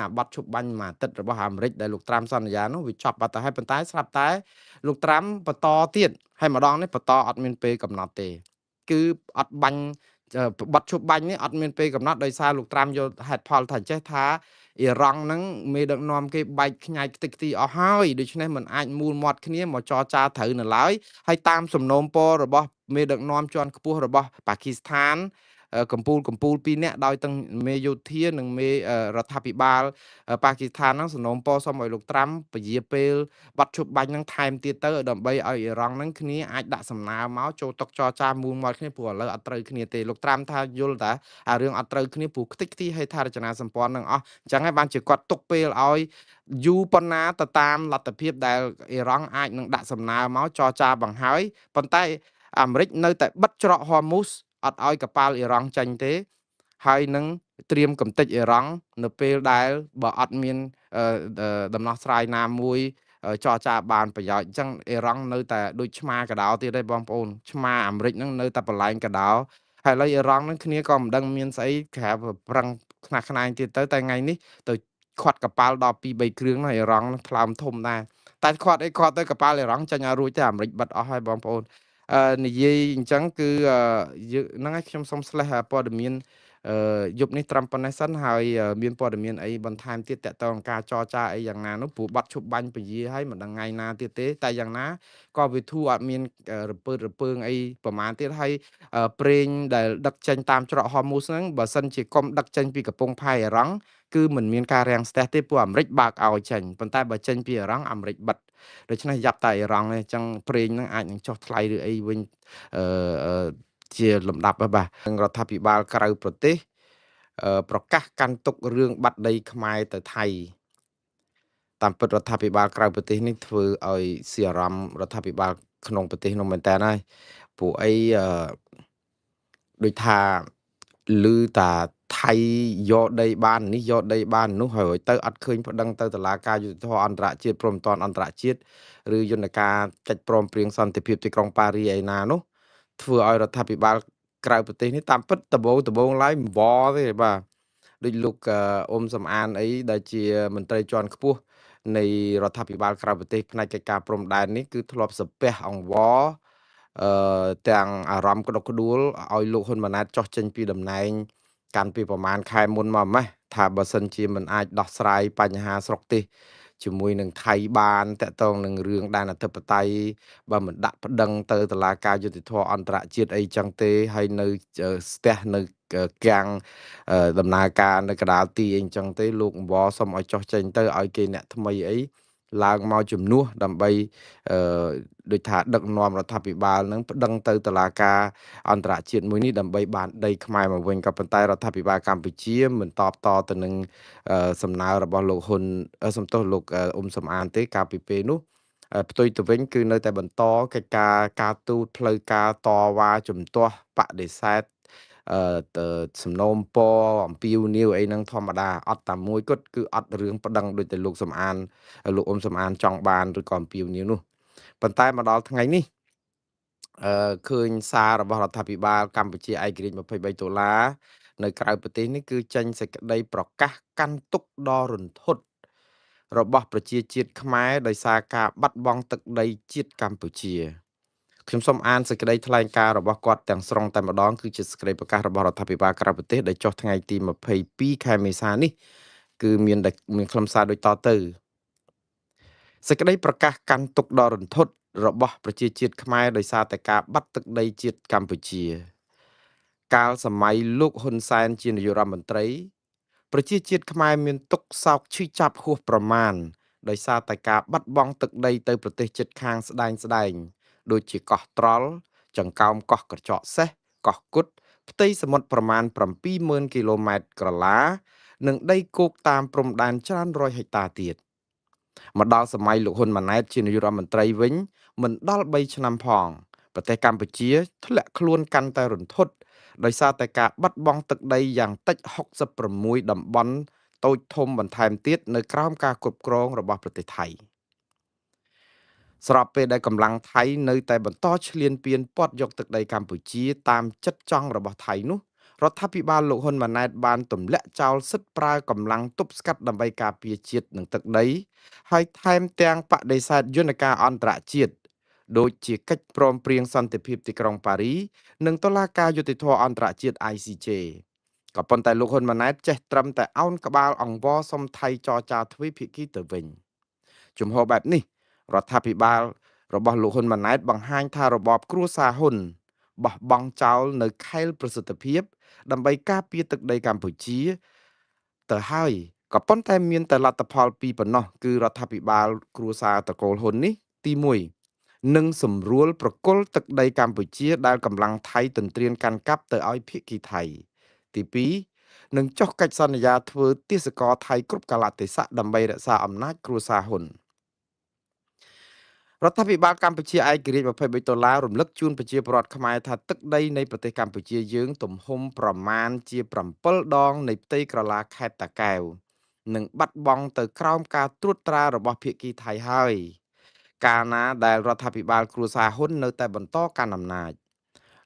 អាបទឈប់បាញ់មួយអាទិត្យរបស់អាមេរិកដែលលោកត្រាំសន្យានោះវាចប់បាត់ទៅហើយ ប៉ុន្តែស្រាប់តែលោកត្រាំបន្តទៀតហើយ ម្ដងនេះបន្តអត់មានពេលកំណត់ទេ គឺអត់បាញ់ បទឈប់បាញ់នេះអត់មានពេលកំណត់ ដោយសារលោកត្រាំយកហេតុផលថាចេះថា អ៊ីរ៉ង់ហ្នឹងមេដឹកនាំគេបែកខ្ញែកខ្ទេចខ្ទីអស់ហើយ ដូច្នេះมันអាចមូលមាត់គ្នាមកចរចាត្រូវនៅឡើយ ហើយតាមសំណូមពររបស់មេដឹកនាំជាន់ខ្ពស់របស់ប៉ាគីស្ថាន កម្ពូលកម្ពូលពីរនាក់ ដោយទាំងមេយោធានិងមេរដ្ឋាភិបាលប៉ាគីស្ថានហ្នឹង សំណូមពរសូមឲ្យលោកត្រាំពជាពេលបាត់ឈប់បាញ់ហ្នឹងថែមទៀតទៅ ដើម្បីឲ្យអ៊ីរ៉ង់ហ្នឹងគ្នាអាចដាក់សំណើមកចូលតុចរចាមូលមាត់គ្នា ព្រោះឥឡូវអត់ត្រូវគ្នាទេ។ លោកត្រាំថាយល់តាអារឿងអត់ត្រូវគ្នា ព្រោះខ្ទេចខ្ទីហេដ្ឋារចនាសម្ព័ន្ធហ្នឹងអស់ អញ្ចឹងហើយបានជាគាត់ទុកពេលឲ្យយូរប៉ុណ្ណាទៅតាមលទ្ធភាពដែលអ៊ីរ៉ង់អាចនឹងដាក់សំណើមកចរចាបង្ហើយ ប៉ុន្តែអាមេរិកនៅតែបិទច្រកហូមូសអត់ឲ្យកប៉ាល់អ៊ីរ៉ង់ចេញទេ ហើយនឹងត្រៀមកំទេចអ៊ីរ៉ង់នៅពេលដែលបើអត់មានដំណោះស្រាយណាមួយចរចាបានប្រយោជន៍។ អញ្ចឹងអ៊ីរ៉ង់នៅតែដូចឆ្មាកដោទៀតទេបងប្អូន ឆ្មាអាមេរិកហ្នឹងនៅតែបន្លែងកដោហើយ។ ឥឡូវអ៊ីរ៉ង់ហ្នឹងគ្នាក៏មិនដឹងមានស្អីក្រៅប្រឹងខ្នះខ្នែងទៀតទៅ តែថ្ងៃនេះទៅខាត់កប៉ាល់ដល់2 3គ្រឿងនោះ អ៊ីរ៉ង់ថ្លើមធំដែរ តែខាត់អីខាត់ទៅកប៉ាល់អ៊ីរ៉ង់ចេញឲ្យរួចទេ អាមេរិកបិទអស់ហើយបងប្អូន។ អឺនិយាយអញ្ចឹងគឺហ្នឹងហើយ ខ្ញុំសូមស្លេះព័ត៌មានអឺយប់នេះត្រឹមប៉ុណ្ណេះសិន ហើយមានព័ត៌មានអីបន្ថែមទៀតតកតងការចរចាអីយ៉ាងណានោះ ព្រោះបាត់ឈប់បាញ់ពជាហើយមិនដឹងថ្ងៃណាទៀតទេ តែយ៉ាងណាក៏វាធូរ អត់មានរពើតរពើងអីប្រហែលទៀតហើយ។ ប្រេងដែលដឹកចេញតាមច្រកហូមូសហ្នឹង បើសិនជាកុំដឹកចេញពីកំពង់ផែអ៊ីរ៉ង់ គឺមិនមានការរាំងស្ទះទេ ពួកអាមេរិកបើកឲ្យចេញ ប៉ុន្តែបើចេញពីអ៊ីរ៉ង់ អាមេរិកបិទ ដូច្នេះយ៉ាប់តែអ៊ីរ៉ង់ទេ។ អញ្ចឹងប្រេងហ្នឹងអាចនឹងចុះថ្លៃឬអីវិញអឺជាលំដាប់ បាទ។ រដ្ឋាភិបាលក្រៅប្រទេសប្រកាសកាន់ទុករឿងបាត់ដីខ្មែរទៅថៃ តាមពិតរដ្ឋាភិបាលក្រៅប្រទេសនេះធ្វើឲ្យស៊ីអារម្មណ៍រដ្ឋាភិបាលក្នុងប្រទេសនោះមែនតើហើយ ព្រោះអីដូចថាឮតាថៃយកដីបាននេះយកដីបាននោះហើយ ទៅអត់ឃើញប្តឹងទៅតុលាការយុត្តិធម៌អន្តរជាតិ ព្រមតាន់អន្តរជាតិ ឬយន្តការកិច្ចព្រមព្រៀងសន្តិភាពទីក្រុងប៉ារីឯណានោះ ធ្វើឲ្យរដ្ឋាភិបាលក្រៅប្រទេសនេះតាមពិតដបងឡើយមិនវទេ បាទ។ ដូចលោកអ៊ុំសំអានអីដែលជាមន្ត្រីជាន់ខ្ពស់នៃរដ្ឋាភិបាលក្រៅប្រទេសផ្នែកកិច្ចការព្រំដែននេះ គឺធ្លាប់សាពះអង្វរអឺទាំងអារម្មណ៍ក្តុកក្តួលឲ្យលោកហ៊ុនម៉ាណែតចុះចេញពីតំណែងកាន់ពីប្រមាណខែមុនមកម៉េះ ថាបើសិនជាមិនអាចដោះស្រាយបញ្ហាស្រុកទេសជាមួយនឹងថៃបាន តកតងនឹងរឿងដែនអធិបតេយ្យ បើមិនដាក់ប្តឹងទៅតុលាការយុត្តិធម៌អន្តរជាតិអីចឹងទេ ហើយនៅស្ទះនៅកាំងដំណើរការនៅកដាលទីអីចឹងទេ លោកអង្វរសុំឲ្យចុះចេញទៅ ឲ្យគេអ្នកថ្មីអីឡើងមកជំនួស ដើម្បីអឺដូចថាដឹកនាំរដ្ឋាភិបាលនឹងប្តឹងទៅតុលាការអន្តរជាតិមួយនេះ ដើម្បីបានដីខ្មែរមកវិញ។ ក៏ប៉ុន្តែរដ្ឋាភិបាលកម្ពុជាមិនតបតទៅនឹងសំណើរបស់លោកហ៊ុន សំទោសលោកអ៊ុំសំអានទេកាលពីពេលនោះ ផ្ទុយទៅវិញគឺនៅតែបន្តកិច្ចការការទូតផ្លូវការតវ៉ាជំទាស់បដិសេធ អឺសំណូមពរអំពាវនាវអីហ្នឹងធម្មតា អត់តែមួយគត់ គឺអត់រឿងប្តឹងដូចតែលោកសំអាន លោកអ៊ុំសំអានចង់បានឬក៏អំពាវនាវនោះ។ ប៉ុន្តែមកដល់ថ្ងៃនេះ អឺឃើញសាររបស់រដ្ឋាភិបាលកម្ពុជាឯករាជ្យ23ដុល្លារនៅក្រៅប្រទេសនេះ គឺចេញសេចក្តីប្រកាសកាន់ទុកដ៏រន្ធត់របស់ប្រជាជាតិខ្មែរ ដោយសារការបាត់បង់ទឹកដីជាតិកម្ពុជា។ ខ្ញុំសូមអានសេចក្តីថ្លែងការណ៍របស់គាត់ទាំងស្រុងតែម្ដង គឺជាសេចក្តីប្រកាសរបស់រដ្ឋាភិបាលក្រៅប្រទេសដែលចុះថ្ងៃទី22ខែមេសានេះ គឺមានមានខ្លឹមសារដូចតទៅ សេចក្តីប្រកាសកាន់ទុកដ៏រន្ធត់របស់ប្រជាជាតិខ្មែរ ដោយសារតែការបាត់ទឹកដីជាតិកម្ពុជា។ កាលសម័យលោកហ៊ុនសែនជានាយករដ្ឋមន្ត្រី ប្រជាជាតិខ្មែរមានទុក្ខសោកឈឺចាប់ហួសប្រមាណ ដោយសារតែការបាត់បង់ទឹកដីទៅប្រទេសជិតខាងស្ដែងស្ដែង ដូចជាកោះត្រល់ ចង្កោមកោះក្រចកសេះ កោះគុត ផ្ទៃសមុទ្រប្រមាណ70000គីឡូម៉ែត្រក្រឡា និងដីគោកតាមព្រំដែនច្រើនរយហិកតាទៀត។ មកដល់សម័យលោកហ៊ុនម៉ាណែតជានាយករដ្ឋមន្ត្រីវិញ មិនដល់3ឆ្នាំផង ប្រទេសកម្ពុជាធ្លាក់ខ្លួនកាន់តែរន្ធត់ ដោយសារតែការបាត់បង់ទឹកដីយ៉ាងតិច66តំបន់តូចធំបន្ថែមទៀត នៅក្រោមការគ្រប់គ្រងរបស់ប្រទេសថៃ។ ស្របពេលដែលកម្លាំងថៃនៅតែបន្តឈ្លានពានពាត់យកទឹកដីកម្ពុជាតាមចិត្តចង់របស់ថៃនោះ រដ្ឋាភិបាលលោកហ៊ុនម៉ាណែតបានទម្លាក់ចោលសិទ្ធិប្រើកម្លាំងទប់ស្កាត់ដើម្បីការពារជាតិនិងទឹកដីហើយថែមទាំងបដិសេធយន្តការអន្តរជាតិដូចជាកិច្ចព្រមព្រៀងសន្តិភាពទីក្រុងប៉ារីនិងតុលាការយុត្តិធម៌អន្តរជាតិ ICJ ក៏ប៉ុន្តែលោកហ៊ុនម៉ាណែតចេះត្រឹមតែអោនក្បាលអង្វរសុំថៃចរចាទ្វេភាគីទៅវិញជំហរបែបនេះរដ្ឋាភិបាលរបស់លោកហ៊ុនម៉ាណែតបង្ហាញថារបបគ្រួសារហ៊ុនបោះបង់ចោលនៅខែលប្រសិទ្ធភាពដើម្បីការពារទឹកដីកម្ពុជាទៅហើយក៏ប៉ុន្តែមានតែលទ្ធផលពីរប៉ុណ្ណោះគឺរដ្ឋាភិបាលគ្រួសារត្រកូលហ៊ុននេះទី1នឹងសម្រួលប្រគល់ទឹកដីកម្ពុជាដែលកម្លាំងថៃទន្ទ្រានកាន់កាប់ទៅឲ្យភាគីថៃទី2នឹងចុះកិច្ចសន្យាធ្វើទាសករថៃគ្រប់កាលៈទេសៈដើម្បីរក្សាអំណាចគ្រួសារហ៊ុនរដ្ឋាភិបាលកម្ពុជាឯករាជ្យ23ដុល្លាររំលឹកជូនប្រជាពលរដ្ឋខ្មែរថាទឹកដីនៃប្រទេសកម្ពុជាយើងទំហំប្រមាណជា7ដងនៃផ្ទៃក្រឡាខេត្តតាកែវនឹងបាត់បង់ទៅក្រោមការត្រួតត្រារបស់ភាគីថៃហើយកាលណាដែលរដ្ឋាភិបាលគ្រួសារហ៊ុននៅតែបន្តកាន់អំណាច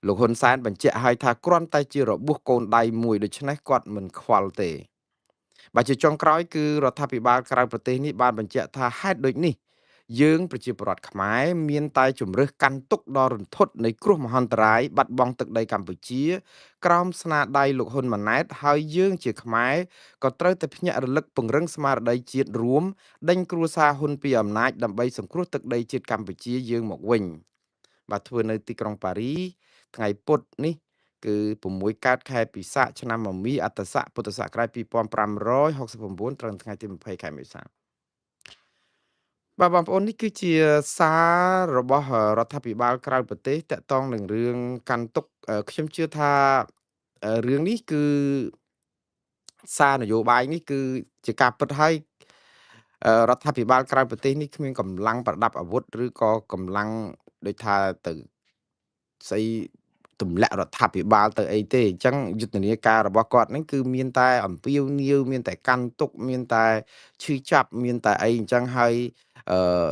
លោកហ៊ុនសែនបញ្ជាក់ឲ្យថាគ្រាន់តែជារបួសកូនដៃមួយដូច្នេះគាត់មិនខ្វល់ទេបាទជាចុងក្រោយគឺរដ្ឋាភិបាលក្រៅប្រទេសនេះបានបញ្ជាក់ថាហេតុដូចនេះយើងប្រជាពលរដ្ឋខ្មែរមានតែជំរើសកាន់ទុក្ខដ៏រន្ធត់នៃគ្រោះមហន្តរាយបាត់បង់ទឹកដីកម្ពុជាក្រោមស្នាដៃលោកហ៊ុនម៉ាណែតហើយយើងជាខ្មែរក៏ត្រូវតែភ្ញាក់រលឹកពង្រឹងស្មារតីជាតិរួមដេញគ្រួសារហ៊ុនពីអំណាចដើម្បីសង្គ្រោះទឹកដីជាតិកម្ពុជាយើងមកវិញបាទធ្វើនៅទីក្រុងប៉ារីថ្ងៃពុធនេះគឺ6កើតខែពិសាខឆ្នាំមមីអត្តស័កពុទ្ធសករាជ2569ត្រូវថ្ងៃទី20ខែមេសាបាទបងប្អូននេះគឺជាសាររបស់រដ្ឋាភិបាលក្រៅប្រទេសតាក់ទងនឹងរឿងកាន់ទុក្ខខ្ញុំជឿថារឿងនេះគឺសារនយោបាយនេះគឺជាការពិតហើយរដ្ឋាភិបាលក្រៅប្រទេសនេះគ្មានកម្លាំងប្រដាប់អាវុធឬក៏កម្លាំងដូចថាទៅស្អីទម្លាក់រដ្ឋាភិបាលទៅអីទេអញ្ចឹងយុទ្ធនាការរបស់គាត់ហ្នឹងគឺមានតែអំពាវនាវមានតែកាន់ទុក្ខមានតែឈឺចាប់មានតែអីអញ្ចឹងហើយអឺ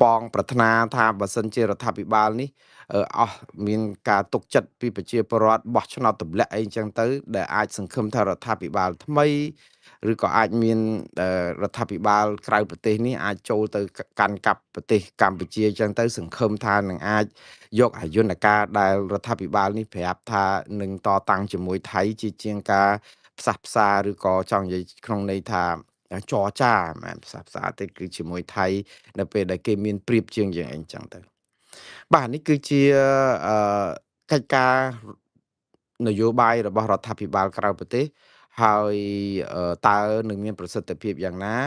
ប៉ងប្រាថ្នាថាបើសិនជារដ្ឋាភិបាលនេះអស់មានការទុកចិត្តពីប្រជាពលរដ្ឋបោះឆ្នោតទម្លាក់អីអញ្ចឹងទៅដែលអាចសង្ឃឹមថារដ្ឋាភិបាលថ្មីឬក៏អាចមានរដ្ឋាភិបាលក្រៅប្រទេសនេះអាចចូលទៅកាន់កាប់ប្រទេសកម្ពុជាអញ្ចឹងទៅសង្ឃឹមថានឹងអាចយកអាយន្តការដែលរដ្ឋាភិបាលនេះប្រាប់ថានឹងតតាំងជាមួយថៃជាជាងការផ្សះផ្សាឬក៏ចង់និយាយក្នុងន័យថាចរចាមិនផ្សះផ្សាទេគឺជាមួយថៃនៅពេលដែលគេមានប្រៀបជាងយើងអីចឹងទៅបាទនេះគឺជាកិច្ចការនយោបាយរបស់រដ្ឋាភិបាលក្រៅប្រទេសហើយតើនឹងមានប្រសិទ្ធភាពយ៉ាងណា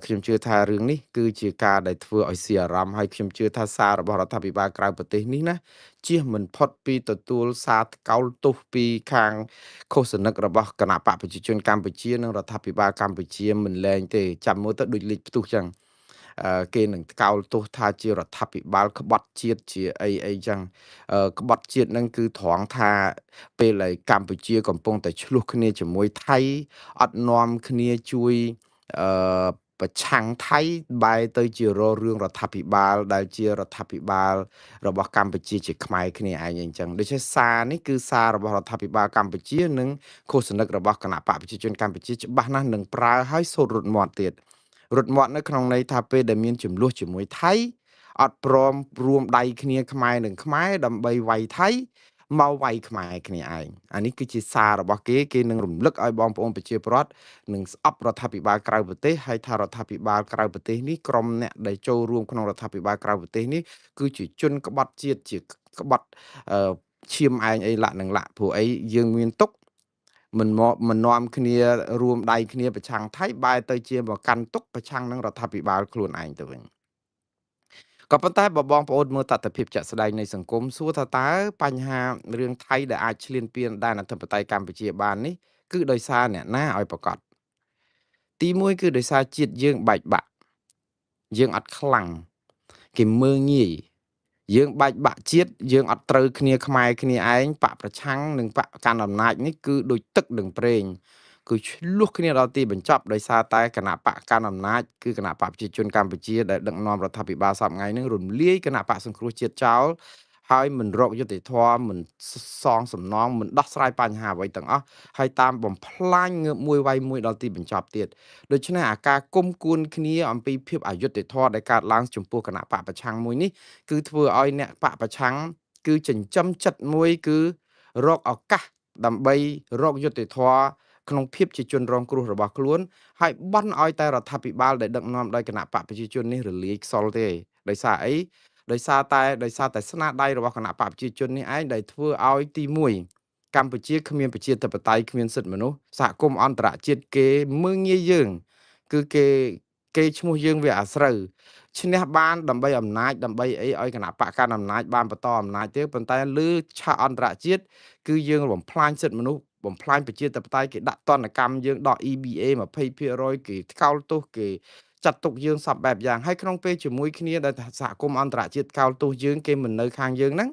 ខ្ញុំជឿថារឿងនេះគឺជាការដែលធ្វើឲ្យសៀអារម្មណ៍ហើយខ្ញុំជឿថាសាររបស់រដ្ឋាភិបាលក្រៅប្រទេសនេះណាជៀសមិនផុតពីទទួលសារថ្កោលទោសពីខាងឃោសនិករបស់គណៈបកប្រជាជនកម្ពុជានិងរដ្ឋាភិបាលកម្ពុជាមិនលែងទេចាំមើលទៅដូចលេចផ្ទុះចឹងគេនឹងថ្កោលទោសថាជារដ្ឋាភិបាលក្បត់ជាតិជាអីអីចឹងក្បត់ជាតិនឹងគឺត្រង់ថាពេលដែលកម្ពុជាកំពុងតែឆ្លោះគ្នាជាមួយថៃអត់នាំគ្នាជួយប្រឆាំងថៃបែរទៅជាររឿងរដ្ឋាភិបាលដែលជារដ្ឋាភិបាលរបស់កម្ពុជាជាខ្មែរគ្នាឯងអញ្ចឹងដូច្នេះសារនេះគឺសាររបស់រដ្ឋាភិបាលកម្ពុជានិងឃោសនិករបស់គណៈបកប្រជាជនកម្ពុជាច្បាស់ណាស់នឹងប្រើឲ្យសូត្ររត់មាត់ទៀតរត់មាត់នៅក្នុងន័យថាពេលដែលមានចំនួនជាមួយថៃអត់ព្រមរួមដៃគ្នាខ្មែរនិងខ្មែរដើម្បីវាយថៃមកវាយខ្មែរគ្នាឯងអានេះគឺជាសាររបស់គេគេនឹងរំលឹកឲ្យបងប្អូនប្រជាពលរដ្ឋនឹងស្អប់រដ្ឋាភិបាលក្រៅប្រទេសហើយថារដ្ឋាភិបាលក្រៅប្រទេសនេះក្រុមអ្នកដែលចូលរួមក្នុងរដ្ឋាភិបាលក្រៅប្រទេសនេះគឺជាជនក្បត់ជាតិជាក្បត់ឈាមឯងអីលាក់នឹងលាក់ព្រោះអីយើងមានទុកមិនមកមិននាំគ្នារួមដៃគ្នាប្រឆាំងថៃបែរទៅជាមកកាន់ទុកប្រឆាំងនឹងរដ្ឋាភិបាលខ្លួនឯងទៅវិញក៏ប៉ុន្តែបើបងប្អូនមើលតថភាពជាក់ស្ដែងនៃសង្គមសួរថាតើបញ្ហារឿងថៃដែលអាចឈ្លានពានដែនអធិបតេយ្យកម្ពុជាបាននេះគឺដោយសារអ្នកណាឲ្យប្រកាសទី1គឺដោយសារជាតិយើងបែកបាក់យើងអត់ខ្លាំងគេមើងងាយយើងបែកបាក់ជាតិយើងអត់ត្រូវគ្នាខ្មែរគ្នាឯងបកប្រឆាំងនិងបកកាន់អំណាចនេះគឺដូចទឹកនឹងប្រេងគឺឆ្លោះគ្នាដល់ទីបញ្ចប់ដោយសារតែគណៈបកកាន់អំណាចគឺគណៈបកប្រជាជនកម្ពុជាដែលដឹកនាំរដ្ឋាភិបាលសប្តាហ៍ថ្ងៃនេះរំលាយគណៈបកសង្គ្រោះជាតិចោល ហើយមិនរកយុត្តិធម៌មិនសងសំណងមិនដោះស្រាយបញ្ហាអ្វីទាំងអស់ហើយតាមបំផ្លាញងើបមួយវាយមួយដល់ទីបញ្ចប់ទៀតដូច្នេះអាការគុំគួនគ្នាអំពីភាពអយុត្តិធម៌ដែលកើតឡើងចំពោះគណៈបកប្រឆាំងមួយនេះគឺធ្វើឲ្យអ្នកបកប្រឆាំងគឺចិញ្ចឹមចិត្តមួយគឺរកឱកាសដើម្បីរកយុត្តិធម៌ក្នុងភាពជាជនរងគ្រោះរបស់ខ្លួនហើយបន់ឲ្យតែរដ្ឋាភិបាលដែលដឹកនាំដោយគណៈបកប្រជាជននេះរលាយខ្សលទេដោយសារអីដោយសារតែស្នាដៃរបស់គណៈបកប្រជាជននេះឯងដែលធ្វើឲ្យទី1កម្ពុជាគ្មានប្រជាធិបតេយ្យគ្មានសិទ្ធិមនុស្សសហគមន៍អន្តរជាតិគេមើងងាយយើងគឺគេឈ្មោះយើងវាអាស្រូវឈ្នះបានដើម្បីអំណាចដើម្បីអីឲ្យគណៈបកកាន់អំណាចបានបន្តអំណាចទេប៉ុន្តែលើឆាកអន្តរជាតិគឺយើងបំផ្លាញសិទ្ធិមនុស្សបំផ្លាញប្រជាធិបតេយ្យគេដាក់ទណ្ឌកម្មយើងដក EBA 20% គេថ្កោលទោសគេចាត់ទុកយើងសពបែបយ៉ាងហើយក្នុងពេលជាមួយគ្នាដែលសហគមន៍អន្តរជាតិថ្កោលទោសយើងគេមិននៅខាងយើងហ្នឹង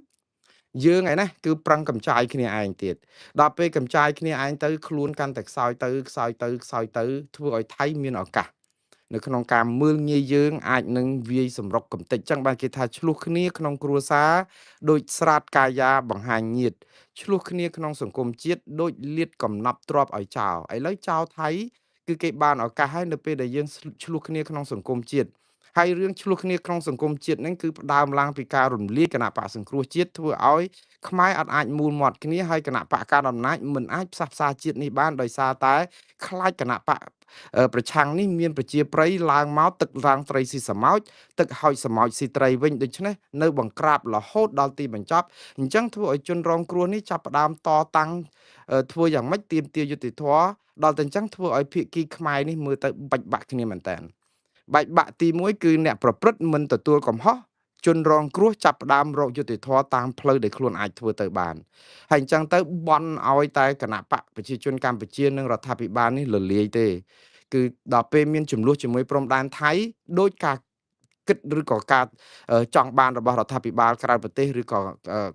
យើងឯណាគឺប្រឹងកំចាយគ្នាឯងទៀតដល់ពេលកំចាយគ្នាឯងទៅខ្លួនកាន់តែខ្សោយទៅខ្សោយទៅខ្សោយទៅធ្វើឲ្យថៃមានឱកាសនៅក្នុងការមើលងាយយើងអាចនឹងវាយសម្រុកកំតិចចឹងបានគេថាឆ្លោះគ្នាក្នុងគ្រួសារដូចស្រាតកាយាបង្ហាញញាតឆ្លោះគ្នាក្នុងសង្គមជាតិដូចលៀតកំណប់ទ្របឲ្យចោលឥឡូវចោលថៃគឺគេបានឱកាសហើយនៅពេលដែលយើងឆ្លោះគ្នាក្នុងសង្គមជាតិហើយរឿងឆ្លោះគ្នាក្នុងសង្គមជាតិហ្នឹងគឺផ្ដើមឡើងពីការរំលាយគណៈបកសង្គ្រោះជាតិធ្វើឲ្យខ្មែរអត់អាចមូលមាត់គ្នាហើយគណៈបកកណ្ដាលអំណាចមិនអាចផ្សះផ្សាជាតិនេះបានដោយសារតែខ្លាចគណៈបកប្រឆាំងនេះមានប្រជាប្រិយឡើងមកទឹកឡើងត្រីស៊ីសមោចទឹកហោចសមោចស៊ីត្រីវិញដូច្នេះនៅបង្ក្រាបរហូតដល់ទីបញ្ចប់អញ្ចឹងធ្វើឲ្យជនរងគ្រោះនេះចាប់ផ្ដើមតតាំងធ្វើយ៉ាងម៉េចទាមទារយុត្តិធម៌ដល់តែអញ្ចឹងធ្វើឲ្យភាគីខ្មែរនេះមើលទៅបាច់បាក់គ្នាមែនតើបែកបាក់ទី1គឺអ្នកប្រព្រឹត្តមិនទទួលកំហុសជនរងគ្រោះចាប់ផ្ដើមរកយុត្តិធម៌តាមផ្លូវដែលខ្លួនអាចធ្វើទៅបានហើយអញ្ចឹងទៅបន់ឲ្យតែគណៈបកប្រជាជនកម្ពុជានិងរដ្ឋាភិបាលនេះលលាយទេគឺដល់ពេលមានចំនួនជាមួយព្រំដែនថៃដោយការគិតឬក៏ការចង់បានរបស់រដ្ឋាភិបាលក្រៅប្រទេសឬក៏